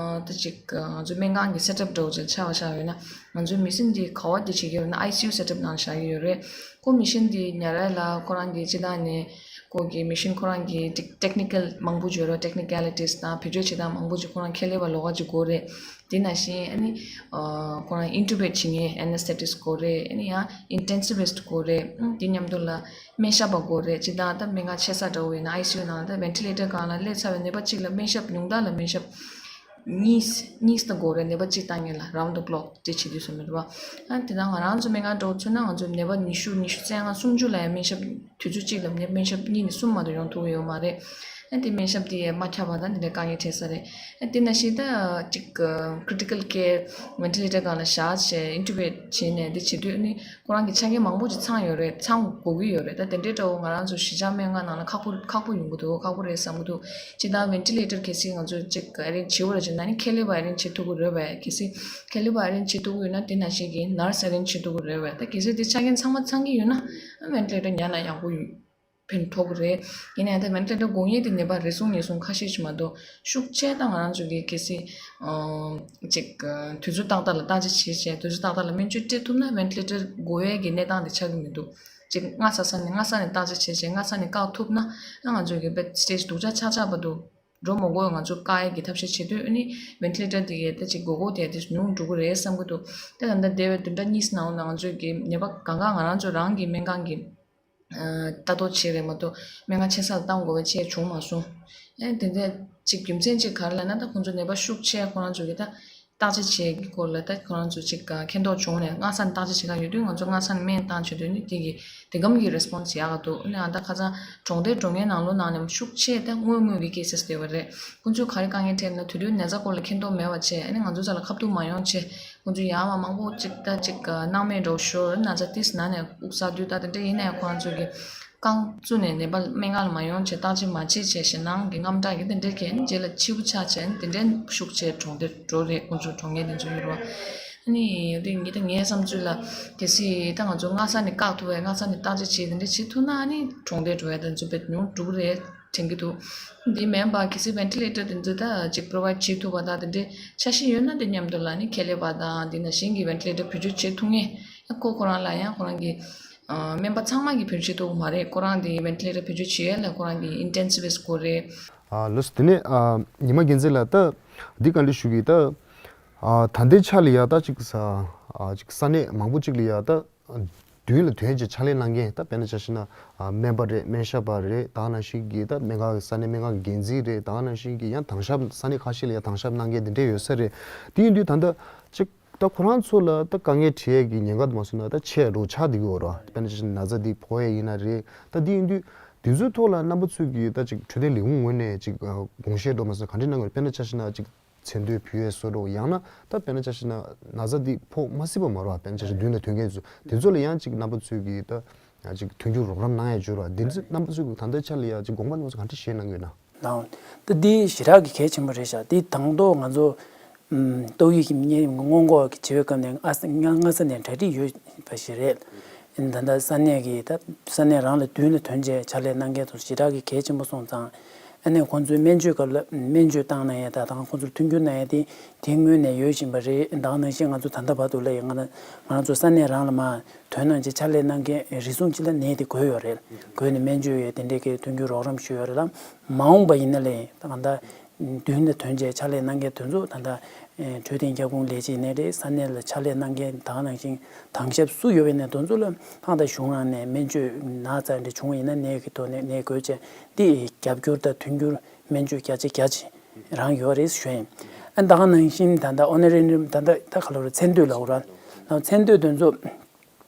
ད་ཅིག་ང་ཚོ་སྨན་ཁང་གི་སེ་ཊབ་འདྲ་བོ་ཅིག་ཆགས་པ་ཆགས་ཡོད་ན། ང་ཚོའི་མེ་ཤིན་དེ་ག་བ་དེ་བྱེད་ཀྱི་ཡོད་ན་ཨའི་སི་ཡུ་སེ་ཊབ་ནང་བཞག་གི་ཡོད་རེད། ཁོ་མེ་ཤིན་དེ་ཉར་ཡ་ལ་ཁོ་རང་གི་སྤྱིར་བཏང་ནས་ཁོ་གི་མེ་ཤིན་ཁོ་རང་གི་ཊེག་ཊེག་ནི་ཀལ་མང་པོ་ཅིག་ཡོད་རེད། ཊེག་ནི་ཀལ་ཊིས་དང་བེད་སྤྱོད་བྱེད་སྟངས་མང་པོ་ཅིག་ཁོ་རང་ཁེ་ལས་པ་ལོགས་ཀ་ཅིག་དགོས་རེད། དེ་ནང་བཞིན་ཨ་ནི་ཨ་ཁོ་རང་ཨིན་ཊུ་བེཊ་བྱེད་མཁན་ཨེ་ནེ་སི་ཐེ་ཊིསི་དགོས་རེད། ཨ་ནི་ཡང་ཨིན་ཊེན་སི་བིསི་ཊི་དགོས་རེད། ཨ་དེ་མཉམ་དུ་ལ་སྨན་ཞབས་པ་དགོས་རེད། སྤྱིར་བཏང་ད་སྨན་ཁང་ཆེ་ས་འདྲ་བོ་ཡིན་ན་ཨའི་སི་ཡུ་ནང་ལ་ད་ཝེན་ཊི་ལེ་ཊར་སྒང་ལ་སླེབས་ཚར་བའི་ནད་པ་གཅིག་ལ་སྨན་ཞབས་ཉུང་མཐའ་ལ་སྨན་ཞབས་གཉིས་གཉིས་ད་དགོས་རེད། ནད་པ་གཅིག་བཏང་མཁན་ལ་རའུན་ཌི་ད་ཀི་ལོག་དེ་བྱེད་དུས་སོ་མེད་རེད་བ། ཨ་དེ་ད་ང་རང་ཚོ་སྨན་ཁང་འདྲ་བོ་མཚོན་ན་ང་ཚོ་ནད་པ་ཉི་ཤུ་ཉི་ཤུ་རྩ་ལྔ་སུམ་ཅུ་ལ་ཡང་སྨན་ཞབས་དུས་ཚོད་གཅིག་ལ་སྨན་ཞབས་གཉིས་ནས་གསུམ་མ་གཏོགས་ཡོང་ཐུབ་ཀྱི་ཡོད་མ་རེད། ཨ་དེ་སྨན་ཞབས་དེ་ཡང་མ་ཁྱབ་པ་དང་དེ་འདྲའི་དཀའ་ངལ་འཕྲད་ས་རེད། ཨ་དེ་ནང་བཞིན་ད་ཅིག་ཁི་རི་ཊི་ཀལ་ཀེར་ཝེན་ཊི་ལེ་ཊར་སྒང་ལ་བཞག་བྱས་ཨིན་ཊུ་བེཊ་བྱས་ནས་དེ་བྱེད་དུས་ཨ་ནི་ཁོ་རང་གི་ཆ་རྐྱེན་མང་པོ་ཅིག་ཚང་ཡོད་རེད། ཚང་དགོས་ཀྱི་ཡོད་རེད། ད་དེ་འདྲའི་འདྲ་བོ་ང་རང་ཚོ་གཞིས་ཆགས་སྨན་ཁང་ནང་ལ་ཁག་པོ་ཁག་པོ་ཡོང་གི་འདུག་ཁག་པོ་རེད་བསམ་གྱི་འདུག་སྤྱིར་བཏང་ཝེན་ཊི་ལེ་ཊར་གལ་སྲིད་ང་ཚོས་ཅིག་ཨ་རེན་ཇི་བྱེད་དགོས་རེད་བྱས་ན་ཨ་ནི་ཁེ་ལས་པ་ཨ་རེན་ཇི་བྱེད་ཐུབ་ཀྱི་རེད་པས། གལ་སྲིད་ཁེ་ལས་པ་ཨ་རེན་ཇི་བྱེད་ཐུབ་ཀྱི་ཡོད་ན་དེ་ནང་བཞིན་གྱི་ནར་སི་ཨ་རེན་ཇི་བྱེད་ཐུབ་ཀྱི་རེད་པས། ད་གལ་སྲིད་དེ་ཆ་རྐྱེན་ཚང་མ་ཚང་གི་ཡོད་ན་ཨ་ཝེན་ཊི་ལེ་ཊར་ཉར་ན་ཡག་པོ་ཡོད། ཕན་ཐོགས་ཀྱི་རེད། ཡིན་ན་ཡང་ད་ཝེན་ཊི་ལེ་ཊར་དགོས་ངེས་དེ་ནད་པ་རེ་ཟུང་ཉེས་ཟུང་ཁ་ཤས་ཤིག་མ་གཏོགས་ཤུགས་ཆེ་ད་ང་རང་ཚོ་གི་གལ་སྲིད་ཨ་ཅིག་ཨ་དུས་ཚོད་ཏག་ཏག་ལ་བརྟག་དཔྱད་བྱས་བྱས་དུས་ཚོད་ཏག་ཏག་ལ་སྨན་བཅོས་སྤྲད་ཐུབ་ན་ཝེན་ཊི་ལེ་ཊར་དགོས་ཡས་ཀྱི་གནས་སྟངས་དེ་ཆགས་ཀྱི་མི་འདུག་ཅིག་སྔ་ས་ས་ནས་སྔ་ས་ནས་བརྟག་དཔྱད་བྱས་བྱས་སྔ་ས་ནས་བཀག་ཐུབ་ན་ཨ་ང་ཚོ་གི་དཔེ་སི་ཊེ་ཇི་སྡུག་ཅག་ཆགས་ཆགས་བར་དུ་འགྲོ་མ་དགོས། ང་ཚོ་བཀག་ཡས་ཀྱི་ཐབས་ཤེས་བྱེད་དུས་ཨ་ནི་ཝེན་ཊི་ལེ་ཊར་དེ་གའི་ད་ཅིག་དགོས་མཁོ་དེ་དེ་ཉུང་འགྲོ་གི་རེད་བསམ་གྱི་འདུག་དེ་ད་ལྟ་འདས་པའི་བདུན་ཕྲག་གཉིས་ནང་ལ་ང་ཚོ་གི་ནད་པ་གང་ག་ང་རང་ཚོ་རང་གི་སྨན་ཁང་གི་ལྟ་རྟོག་བྱེད་རེད་མ་གཏོགས་སྨན་ཁང་ཆེ་ས་ལ་བཏང་དགོས་པའི་ཆེད་བྱུང་མ་སོང་། ཨེ་དེ་འདྲ་ཅིག་རྒྱུ་མཚན་ཅིག་ག་རེ་ལབ་ན་ད་ཁོང་ཚོ་ནད་པ་ཤུགས་ཆེ་ཁོ་རང་ཚོ་གི་ད་བརྟག་དཔྱད་བྱེད་ཀྱི་སྐོར་ལ་ད་ཁོ་རང་ཚོ་ཅིག་མཁྱེན་རྟོགས་བྱུང་ནས་སྔ་ས་ནས་བརྟག་དཔྱད་བྱེད་ག་ཡོད་དུས་ང་ཚོ་སྔ་ས་ནས་སྨན་བཏང་བྱེད་དུས་ནི་དེ་གི་དེ་གམ་གྱི་རེ་སི་པོན་སི་ཡག་ག་འདུག་ཨ་ནི་ཨ་ད་ཁ་སང་གྲོངས་བསྡད་འགྲོ་མཁན་ནང་ལོགས་ནང་ནས་ཤུགས་ཆེ་ད་དངོས་དངོས་ཀྱི་ཀེ་སི་སི་དེ་བ་རེད། ཁོང་ཚོས་ག་རེ་དཀའ་ངལ་འཕྲད་ན་དུས་དུས་ནད་རྩ་སྐོར་ལ་མཁྱེན་རྟོགས་མེད་པ་བྱས་ཨ་ནི་ང་ཚོ་ས་ལ་ཁ་ཐུག་མ་ཡོང་བྱས། ཁོང་ཚོས་ཡར་མར་མང་པོ་ཅིག་ད་ཅིག་སྣང་མེད་འདྲ་བོ་ཤོར་ན་ཚ་ཏིས་ན་ནས་དབུགས་བསགས་དུས་ད་དེ་འདྲ་ཡིན་ནའི་ཁོ་རང་ཚོ་གི་རྐང་བཙུགས་ནས་ནད་པ་སྨན་ཁང་ལ་མ་ཡོང་བྱས་བརྟག་དཔྱད་མ་བྱས་བྱས་ཞེད་སྣང་གི་དངངས་སྐྲག་གི་དེ་འདྲ་གས་ནི་རྗེས་ལ་འཕྱི་བོ་ཆགས་བྱས་ནི་དེ་འདྲ་ཤུགས་ཆེ་གྲོངས་དེ་འགྲོ་རེད། ཁོང་ཚོ་གྲོངས་མཁན་དེ་ཚོ་ཡོད་རེད་བ། ཨ་ནི་དེ་ངེད་ད་ངའི་བསམ་ཚུལ་ལ་གལ་སྲིད་ད་ང་ཚོ་སྔ་ས་ནས་བཀག་ཐུབ་པའི་སྔ་ས་ནས་བརྟག་དཔྱད་བྱས་དེ་འདྲ་བྱེད་ཐུབ་ན་ཨ་ནི་གྲོངས་དེ་འགྲོ་ཡ་དེ་ཚོ་དཔེ་ཉུང་འགྲོ་གི་རེད། དྲན་གྱི་འདུག་འདི་མིན་པ་གལ་སྲིད་ཝེན་ཊི་ལེ་ཊར་དེ་ཚོ་ད་ཅིག་པོ་རོ་བའིཌ་བྱེད་ཐུབ་པ་དང་དེ་འདྲའི་འཆར་གཞི་ཡོད་ན་དེ་མཉམ་དུ་ལ་ནི་ཁེ་ལས་པ་དང་དེ་ནང་བཞིན་གྱི་ཝེན་ཊི་ལེ་ཊར་བེད་སྤྱོད་བྱེད་ཐུབ་མཁན་ཁོ་ཁོ་རང་ལ་ཡང་ཁོ་རང་གི་ཨ་སྨན་པ་ཚང་མ་གིས་བེད་སྤྱོད་བྱེད་ཐུབ་ཀྱི་མ་རེད། ཁོ་རང་དེ་ཝེན་ཊི་ལེ་ཊར་བེད་སྤྱོད་བྱེད་ཡས་ལ་ཁོ་རང་གི་ཨིན་ཊེན་སི་བིསི་ཊི་དགོས་རེད། ཨ་ལགས་སོ། དེ་ནས་ཨ་ཉི་མ་རྒྱལ་མཚན་ལགས་ད་འདི་ག་འདྲ་ཞུ་གི་ད་ཨ་ད་ལྟའི་ཆ་ལ་ཡ་ད་ཅིག་ས་ཨ་ཅིག་ས་གནས་མང་པོ་ཅིག་ལ་ཡ་ད་ཨ་ མདུན་ལ་ཐོན་བྱས་ཕྱག་ལས་གནང་མཁན། ད་དཔེར་ན་ཆ་བཞག་ན་ཨ་སྨན་པ་རེད། སྨན་ཞབས་པ་རེད། ད་ག་ནང་བཞིན་གྱི་ད་སྨན་ཁང་གི་ས་གནས་སྨན་ཁང་གི་འགན་འཛིན་རེད། ད་ག་ནང་བཞིན་གྱི་ཡང་དྭང་ཞབས་ས་གནས་ཁ་ཤས་ལ་ཡང་དྭང་ཞབས་གནང་མཁན་དེ་འདྲས་ཡོད་ས་རེད། དེ་ཡིན་དུས་ད་ལྟ་ཅིག་ད་ཁོ་རང་ཚོ་ལ་ད་དཀའ་ངལ་འཕྲད་ཡས་ཀྱི་ཉེན་ཁ་དེ་མ་སོང་ན་ད་ཆེ་རུ་ཆགས་བསྡད་ཀྱི་ཡོད་རེད་བ། དཔེར་ན་ཆ་བཞག་ན་ན་ཚ་འདི་ཕོག་ཡས་ཡིན་ན་རེད། ད་དེ་ཡིན་དུས་དེ་ཚོའི་ཐོག་ལ་རྣམ་པ་ཚོས་ཀྱི་ད་ཅིག་འཕྲོད་བསྟེན་ལས་ཁུངས་ངོས་ནས་ཅིག་ཨ་དགོངས་བཞེས་འགྲོ་མ་སོང་ག་འདྲས་གནང་དགོས་རེད། དཔེར་ན་ཆ་བཞག་ན་ཅིག་མཚན་ཐོ་ཕུལ་ཡས་བཟོ་འདྲ་ཡང་ན་ད་དཔེར་ན་ཆ་བཞག་ན་ན་ཚ་འདི་ཕོག་མ་སྲིད་པ་མ་རེད་བ། དཔེར་ན་ཆ་བཞག་ན་མདུན་ལ་ཐོན་མཁན་ཚོ་དེ་ཚོ་ལ་ཡང་ཅིག་རྣམ་པ་ཚོས་ཀྱི་ད་ཅིག་མཐུན་འགྱུར་རོགས་རམ་གནང་ཡས་འབྱོར་བ་འདི་ཚོ་རྣམ་པ་ཚོས་ཀྱི་ད་ལྟའི་ཆ་ལ་ཡང་ཅིག་དགོངས་པ་རྣམ་པ་ཚོ་ག་འདྲ་བཞེས་གནང་གི་ཡོད་ན། ལགས། ད་འདི་ཞེ་དྲག་གི་གལ་ཆེན་པོ་རེད་ཤག་འདི་དང་ཐོག་ང་ཚོ་ཨམ་ཏོག་དབྱིབས་ཀྱི་གཉན་རིམས་སྔོན་འགོག་གི་བྱེད་པའི་སྐབས་ནས་ཨ་ས་སྔ་སྔ་ས་ནས་གྲ་སྒྲིག་ཡོད་པ་ཞིག་རེད། ད་ལྟ་ས་གནས་ཀྱི་ད་ས་གནས་རང་ལ་མདུན་ལ་ཐོན་བྱས་ཕྱག་ལས་གནང་མཁན་ཚོ་ཞེ་དྲག་གི་གལ་ཆེན་པོ་སོང་ཙང་། ཨ་ནི་ཁོང་ཚོའི་སྨན་བཅོས་སྐབས་ལ་སྨན་བཅོས་བཏང་གནང་ཡས་ད་དང་ཁོང་ཚོར་མཐུན་འགྱུར་གནང་ཡས་དེ་དེ་སྔོན་ནས་ཡོད་བཞིན་པ་རེད། ད་ག་ནང་བཞིན་ང་ཚོ་ད་ལྟ་བར་དུ་ལ་ཡང་ང་ང་རང་ཚོ་ས་གནས་རང་ལ་མར་ཐོན་གནང་བྱས་ཕྱག་ལས་གནང་མཁན་རེ་ཟུང་ཅིག་ལ་ནད་དེ་འགོས་ཡོད་རེད། འགོས་ནས་སྨན་བཅོས་ཡས་དེ་འདྲས་ཀྱི་མཐུན་འགྱུར་རོགས་རམ་ཞུས་ཡོད་རེད་ལ། མ་འོངས་པ་ཡིན་ན་ལས་ད་ག་ད་མདུན་ལ་ཐོན་བྱས་ཕྱག་ལས་གནང་མཁན་དེ་ཚོ་ད་ལྟ་འཕྲོད་བསྟེན་ཁྱབ་ཁོངས་ལས་བྱེད་ཡིན་ནའི་རེད། ས་གནས་ལ་ཕྱག་ལས་གནང་མཁན་ད་ག་ནང་བཞིན་དྭང་ཞབས་སུ་ཡོད་པའི་ནས་དེ་ཚོ་ལ་ད་ག་ད་གཞུང་རང་ནས་སྨན་བཅོས་ན་ཚ་འདྲ་བྱུང་བ་ཡིན་ན་ནད་ཀྱི་ཐོག་ནས་ནད་འགོས་བྱས་དེ་རྒྱབ་སྐྱོར་དང་མཐུན་འགྱུར་སྨན་བཅོས་རྒྱ་ཆེ་རྒྱ་ཆེ་རང་ཡོད་རེད་ཞུ་ཡིན། ཨ་ད་ག་ནང་བཞིན་ད་ལྟ་ཨོ་ནེ་རེ་ནི་ད་ལྟ་ད་ག་ལ་རེད། མཚན་ཐོ་ལབ་ར་ལ་མཚན་ཐོ་དེ་ཚོ་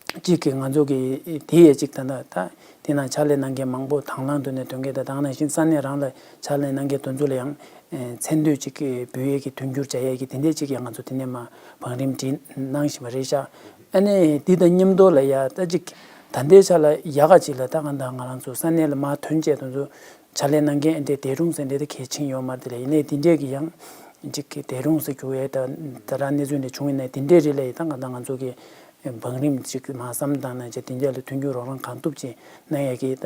གཅིག་གི་ང་ཚོ་གི་དེ་ཡས་གཅིག་ད་ལྟ་ད་དེ་ནང་ཕྱག་ལས་གནང་མཁན་མང་པོ་དང་བླངས་ཐོག་ནས་ཐོན་མཁན་དང་ད་ག་ནང་བཞིན་ས་གནས་རང་ལ་ཕྱག་ལས་གནང་མཁན་དེ་ཚོ་ལ་ཡང་མཚན་ཐོ་གཅིག་གི་འབུལ་ཡས་ཀྱི་མཐུན་འགྱུར་བྱ་ཡས་ཀྱི་དེ་འདྲས་གཅིག་ཡང་ང་ཚོ་དེ་ནས་མ་བང་རིམ་བསྒྲིགས་གནང་བཞིན་པ་རེད་ཤག་ཨ་ནི་དེ་དང་མཉམ་དུ་ལ་ཡ་ད་གཅིག་ད་ལྟའི་ཆ་ལ་ཡག་ག་གཅིག་ལ་ད་ག་ད་ང་རང་ཚོ་ས་གནས་ལ་མ་ཐོན་བྱས་དེ་ཚོ་ཕྱག་ལས་གནང་མཁན་འདྲ་དེ་རུང་ཟེར་འདྲ་དེ་གལ་ཆེན་ཡོད་མ་རེད་དེ་ལ། ཡིན་ནའི་དེ་འདྲས་ཀྱི་ཡང་ཅིག་གི་དེ་རུང་ཟེར་རྒྱུ་ཡས་ད་ད་ར་གནས་ཚུལ་འདྲ་བྱུང་ཡིན་ནའི་དེ་འདྲས་རེད་ལ་ཡི་ད་ག་ད་ང་ཚོ་གི་བང་རིམ་ཅིག་མ་བསམ་བཏང་ན་ཅིག་དེ་འདྲས་ལ་མཐུན་འགྱུར་རོགས་རམ་གང་ཐུབ་ཅིག་གནང་ཡས་ཀྱི་ད་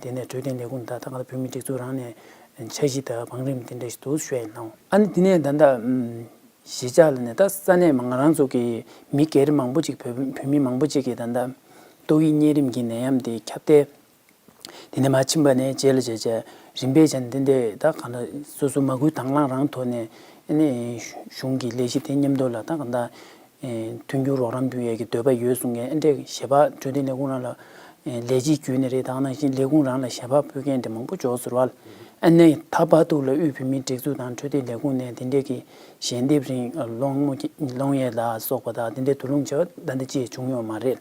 དེ་ནས་འཕྲོད་བསྟེན་ལས་ཁུངས་ད་ད་ག་ད་བོད་མིའི་སྒྲིག་འཛུགས་རང་ནས་འཆར་གཞི་ད་བང་རིམ་དེ་འདྲས་ཞིག་འདུག་ཞུ་ཡས་ཡིན་ལགས། ཨ་ནི་དེ་ནས་ད་ད་གཞིས་ཆགས་ལ་ནས་ད་ས་གནས་མ་ང་རང་ཚོ་གི་མི་སྒེར་མང་པོ་ཅིག་བོད་བོད་མི་མང་པོ་ཅིག་གིས་ད་ད་ཏོག་དབྱིབས་གཉན་རིམས་ཀྱི་ནད་ཡམས་དེ་ཁྱབ་གདལ། དེ་ནས་མར་ཕྱིན་པ་ནས་རྗེས་ལ་བྱས་བྱས་རིམ་པས་བྱས་ནས་དེ་འདྲས་ད་གང་ལྟར་སོ་སོ་མ་སྐུལ་དང་བླངས་རང་ཐོག་ནས་ཨ་ནི་གཞུང་གི་ལས་གཞི་དེ་མཉམ་དུ་ལ་ད་གང་ལྟར་མཐུན་འགྱུར་རོགས་རམ་འབུལ་ཡས་ཀྱི་འདོད་པ་ཡོད་གསུང་མཁན་ཨ་འདྲས་ཞལ་པར་འཕྲོད་བསྟེན་ལས་ཁུངས་རང་ལ་ལས་བྱེད་བརྒྱུད་ནས་རེད། ད་ག་ནང་བཞིན་ལས་ཁུངས་རང་ལ་ཞལ་པར་ཕུལ་མཁན་དེ་མང་པོ་འབྱོར་ཟེར་བ་ལ། ཨ་ནི་ད་བར་དུ་ལ་དབུས་བོད་མིའི་སྒྲིག་འཛུགས་དང་འཕྲོད་བསྟེན་ལས་ཁུངས་ནས་དེ་འདྲས་ཀྱི་ཞལ་འདེབས་རིང་སློང་མོ་སློང་ཡས་ལ་སོགས་པ་དང་དེ་འདྲའི་དུ་ལུང་བྱ་བ་ད་ལྟ་ཅིག་བྱུང་ཡོད་མ་རེད།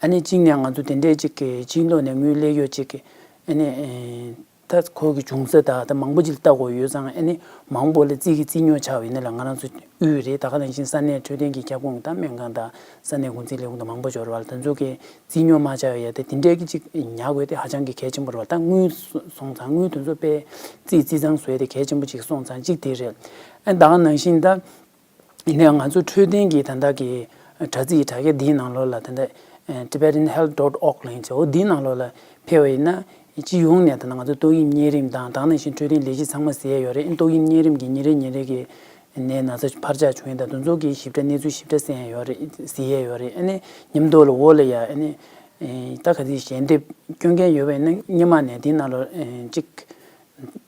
ཨ་ནི་གཅིག་ནས་ང་ཚོ་དེ་འདྲའི་ཅིག་གི་སྤྱི་ལོ་ནས་དངུལ་ལས་ཡོད་ཅིག་གི་ཨ་ནི་ད་ཁོ་གི་འབྱུང་རྩ་དང་ད་མང་པོ་ཅིག་ལ་ལྟ་དགོས་ཡོད་ཙང་ཨ་ནི་མང་པོ་ལ་རྩིས་ཀྱི་རྩིས་ཉོ་ཆགས་པ་ཡིན་ན་ལ་ང་རང་ཚོ་དབུས་རེད། ད་ག་ནང་བཞིན་ས་གནས་འཕྲོད་བསྟེན་གྱི་ཁྱབ་ཁོངས་དང་སྨན་ཁང་དང་ས་གནས་འགོ་འཛིན་ལས་ཁུངས་དང་མང་པོ་འབྱོར་བ་ལ་དེ་ཚོ་གི་རྩིས་ཉོ་མ་བྱ་བའི་ཡ་དེ་དེ་འདྲའི་གི་ཅིག་ཉར་དགོས་དེ་ཧ་ཅང་གི་གལ་ཆེན་པོ་རེད་བ། ད་དངུལ་སོང་ཙང་དངུལ་དེ་ཚོ་དཔེ་རྩིས་རྩིས་ཚང་བཟོས་དེ་གལ་ཆེན་པོ་ཅིག་སོང་ཙང་གཅིག་དེ་རེད། ཨ་ད་ག་ནང་བཞིན་ད་ཡིན་ནའང་ང་ཚོ་འཕྲོད་བསྟེན་གྱི་ད་ལྟ་གི་དྲ་ཚིགས་དྲ་རྒྱ་འདིའི་ནང་ལོགས་ལ་ད་ལྟ་Tibetan Health dot org ལབ་ཡིན་ཅེ་འོ་འདིའི་ནང་ལོགས་ལ་ཕེབས་པ་ཡིན་ན་སྤྱི་ཡོངས་ནས་ད་ལྟ་ང་ཚོ་ཏོག་དབྱིབས་གཉན་རིམས་དང་ད་ག་ནང་བཞིན་འཕྲོད་བསྟེན་ལས་གཞི་ཚང་མ་གཟིགས་ཡས་ཡོད་རེད། ཨ་ཏོག་དབྱིབས་གཉན་རིམས་ཀྱི་ཉིན་རེ་ཉིན་རེ་གི་ནས་ན་ཚ་འཕར་ཆག་བྱུང་ཡས་དང་དེ་ཚོ་གི་ཞིབ་ཕྲ་གནས་ཚུལ་ཞིབ་ཕྲ་གསན་ཡས་ཡོད་རེད། གཟིགས་ཡས་ཡོད་རེད། ཨ་ནི་མཉམ་དུ་ལ་འོག་ལ་ཡ་ཨ་ནི་ད་ག་ཚོད་ཞལ་འདེབས་སྐྱོན་མཁན་ཡོད་པ་ཡིན་ན་སྔོན་མ་ནས་འདི་ནང་ལ་གཅིག་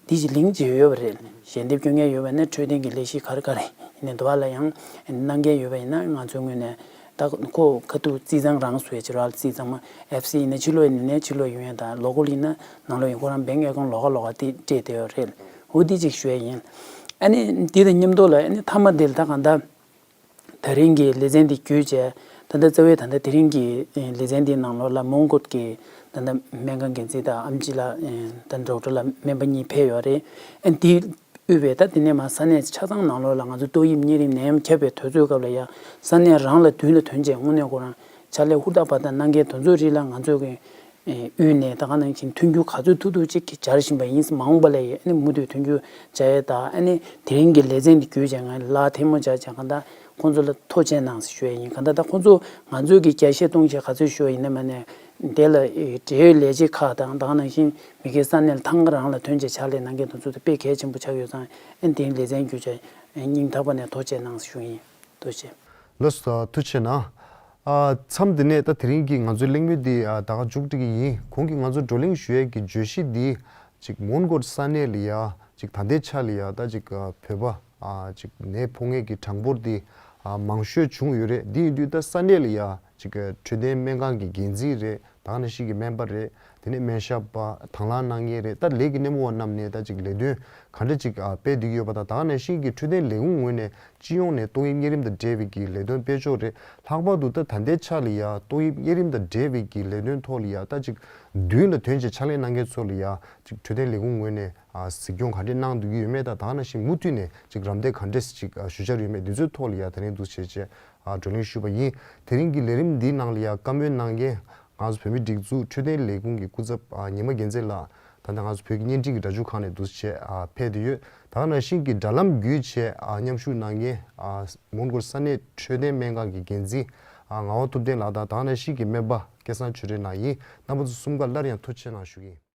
འདི་ཞིག་ལིང་ཅིག་ཡོད་པ་རེད། ཞལ་འདེབས་སྐྱོན་མཁན་ཡོད་པ་ཡིན་ན་འཕྲོད་བསྟེན་གྱི་ལས་གཞི་ག་རེ་ག་རེ་ཡིན་ནའི་འདུག་པ་ལ་ཡང་གནང་མཁན་ཡོད་པ་ཡིན་ན་ང་ཚོའི་ངོས་ནས་ད་ཁོ་ཁ་ཐུག་རྩིས་ཚང་རང་བཟོས་ཕྱི་རོལ་རྩིས་ཚང་མ་ཨེཕ་སི་ཡིན་ན་ཕྱི་ལོགས་ཡིན་ནའི་ཕྱི་ལོགས་ཡོང་ཡས་དང་ལོ་ཀལ་ཡིན་ན་ནང་ལོགས་ཡིན། ཁོ་རང་བེང་ཨེ་ཀའུན་ལོགས་ཀ་ལོགས་ཀ་དེ་སྤྲད་བསྡད་ཡོད་རེད། འོ་འདི་ཅིག་ཞུ་ཡས་ཡིན། ཨ་ནི་འདི་དང་མཉམ་དུ་ལ་ཨ་ནི་མཐའ་མ་འདི་ལ་ད་གང་ལྟར། ད་རིང་གི་ལེ་ཚན་འདི་བརྒྱུད་བྱས་ད་ལྟ་རྩ་བའི་ད་ལྟ་དེ་རིང་གི་ལེ་ཚན་འདིའི་ནང་ལོགས་ལ་མོན་གྷོ་གི་ད་ལྟ་སྨན་ཁང་འགན་འཛིན་དང་ཨམ་ཆི་ལགས་ད་ཌོག་ཊར་ལགས་སྨན་པ་གཉིས་ཕེབས་ཡོད་རེད། ཨ་འདི་དབུས་པའི་ད་དེ་ནས་མ་ས་གནས་ཆ་ཚང་ནང་ལོགས་ལ་ང་ཚོ་ཏོག་དབྱིབས་གཉན་རིམས་ནད་ཡམས་ཁྱབ་པའི་དུས་ཚོད་སྐབས་ལ་ཡང་ས་གནས་རང་ལ་མདུན་ལ་ཐོན་བྱས་དངོས་གནས་ཁོ་རང་ཕྱག་ལས་ཧུར་ཐག་འབད་ཐག་གནང་མཁན་དེ་ཚོའི་རིགས་ལ་ང་ཚོ་གི་དབུས་ནས་ད་ག་ནང་བཞིན་མཐུན་འགྱུར་ག་ཚོད་ཐུབ་ཐུབ་ཅིག་སྦྱར་བཞིན་པ་ཡིན། མ་འོངས་པ་ལ་ཡང་ཨ་ནི་མུ་མཐུད་མཐུན་འགྱུར་བྱ་ཡས་དང་ཨ་ནི་དེ་རིང་གི་ལེ་ཚན་འདི་བརྒྱུད་བྱས་ང་ལ་ཐལ་མོ་སྦྱར་བྱས་གང་ལྟར་ཁོང་ཚོ་ལ་ཐུགས་རྗེ་གནང་ཞུ་ཡས་ཡིན། གང་ལྟར་ད་ཁོང་ཚོ་ང་ཚོས་ཀྱི་རྒྱ་ཤེས་གཏོང་བྱས་ག་ཚོད་ཞུ་བ་ཡིན་ན་མ་ནས་དེ་ལ་འབྲེལ་ཡོད་ལས་བྱེད་ཁག་དང་ད་ག་ནང་བཞིན་མི་སྒེར་ས་གནས་ལ་ཐང་ག་རང་ལ་ཐོན་བྱས་ཕྱག་ལས་གནང་མཁན་དེ་ཚོ་དེ་དཔེ་གལ་ཆེན་པོ་ཆགས་ཡོད་ཙང་ཨ་ནི་དེ་རིང་ལེ་ཚན་བརྒྱུད་བྱས་སྙིང་ཐག་པ་ནས་ཐུགས་རྗེ་གནང་ཞུ་ཡིན། ཐུགས་རྗེ་ཆེ། ལགས་སོ། ཐུགས་རྗེ་གནང་། ཨ་མཚམས་འདི་ནས་ད་དེ་རིང་གི་ང་ཚོའི་གླེང་མོལ་འདི་ཨ་ད་ག་མཇུག་སྒྲིལ་གྱི་ཡིན། གོང་གི་ང་ཚོ་བགྲོ་གླེང་ཞུ་ཡས་ཀྱི་བརྗོད་གཞི་འདི་ཅིག་མོན་གྷོ་ས་གནས་ལ་ཡ་ཅིག་ད་ལྟའི་ཆ་ལ་ཡ་ད་ཅིག་ཨ་བོད་པ་ཨ་ཅིག་ནད་ཕོག་མཁན་གྱི་གྲངས་འབོར་འདི་ཨ་མང་ཤོས་བྱུང་ཡོད་རེད། འདི་ཡིན་དུས་ད་ས་གནས་ལ་ཡ་ ཅིག་འཕྲོད་བསྟེན་སྨན་ཁང་གི་འགན་འཛིན་རེད། ད་ག་ནང་བཞིན་གྱི་སྨན་པ་རེད། དེ་ནས་སྨན་ཞབས་པ་དང་བླངས་གནང་མཁན་རེད། ད་ལས་ཀྱི་སྣེ་མོ་བ་རྣམས་ནས་ད་ཅིག་ལས་དོན་ག་འདྲ་ཅིག་ཨ་སྤེལ་བསྡད་ཀྱི་ཡོད་པ་དང་། ད་ག་ནང་བཞིན་གྱི་འཕྲོད་བསྟེན་ལས་ཁུངས་ངོས་ནས་སྤྱི་ཡོངས་ནས་ཏོག་དབྱིབས་གཉན་རིམས་དང་འབྲེལ་བའི་གི་ལས་དོན་སྤེལ་ཕྱོགས་རེད། ལྷག་པར་དུ་ད་ད་ལྟའི་ཆ་ལ་ཡ་ཏོག་དབྱིབས་གཉན་རིམས་དང་འབྲེལ་བའི་གི་ལས་དོན་ཐོག་ལ་ཡ་ད་ཅིག་མདུན་ལ་དོན་ཆེ་ཕྱག་ལས་གནང་མཁན་ཚོ་ལ་ཡ་ཅིག་འཕྲོད་བསྟེན་ལས་ཁུངས་ངོས་ནས་ཨ་གཟིགས་སྐྱོང་ག་འདྲས་གནང་བསྡད་ཀྱི་ཡོད་མེད་དང་། ད་ག་ནང་བཞིན་མུ་མཐུད་ནས་ཅིག་རམ་འདེགས་ག་འདྲས་ཅིག་ཨ་ཞུ་འཆར་ཡོད་མེད། འདི་ཚོའི་ཐོག་ལ་ཡ་དེ་རིང་འདུག་བྱས་བྱས་ཨ་བགྲོ་གླེང་ཞུས་པ་ཡིན། དེ་རིང་གི་ལས་རིམ་འདིའི་ནང་ལ་ཡ་བཀའ་མོལ་གནང་མཁན་ང་ཚོ་བོད་མིའི་སྒྲིག་འཛུགས་འཕྲོད་བསྟེན་ལས་ཁུངས་ཀྱི་སྐུ་ཚབ་ཨ་ཉི་མ་རྒྱལ་མཚན་ལགས། ད་ལྟ་ང་ཚོ་བོད་ཀྱི་བརྙན་འཕྲིན་གྱི་སྒྲ་འཇུག་ཁང་ནས་འདུག་བྱས་ཨ་ཕེབས་བསྡད་ཡོད། ད་ག་ནང་བཞིན་གྱི་དྲ་ལམ་བརྒྱུད་བྱས་ཨ་མཉམ་ཞུགས་གནང་མཁན་ཨ་མོན་གྷོ་ས་གནས་འཕྲོད་བསྟེན་སྨན་ཁང་གི་འགན་འཛིན་ཨ་ངག་དབང་ཐུབ་བསྟན་ལགས་དང་། ད་ག་ནང་བཞིན་གྱི་སྨན་པ་སྐལ་བཟང་ཆོས་སྒྲོན་ལགས་ཡིན། རྣམ་པ་ཚོ་གསུམ་ཀ་སླར་ཡང་ཐུགས་རྗེ་ཆེ་གནང་ཞུ་གི་ཡིན།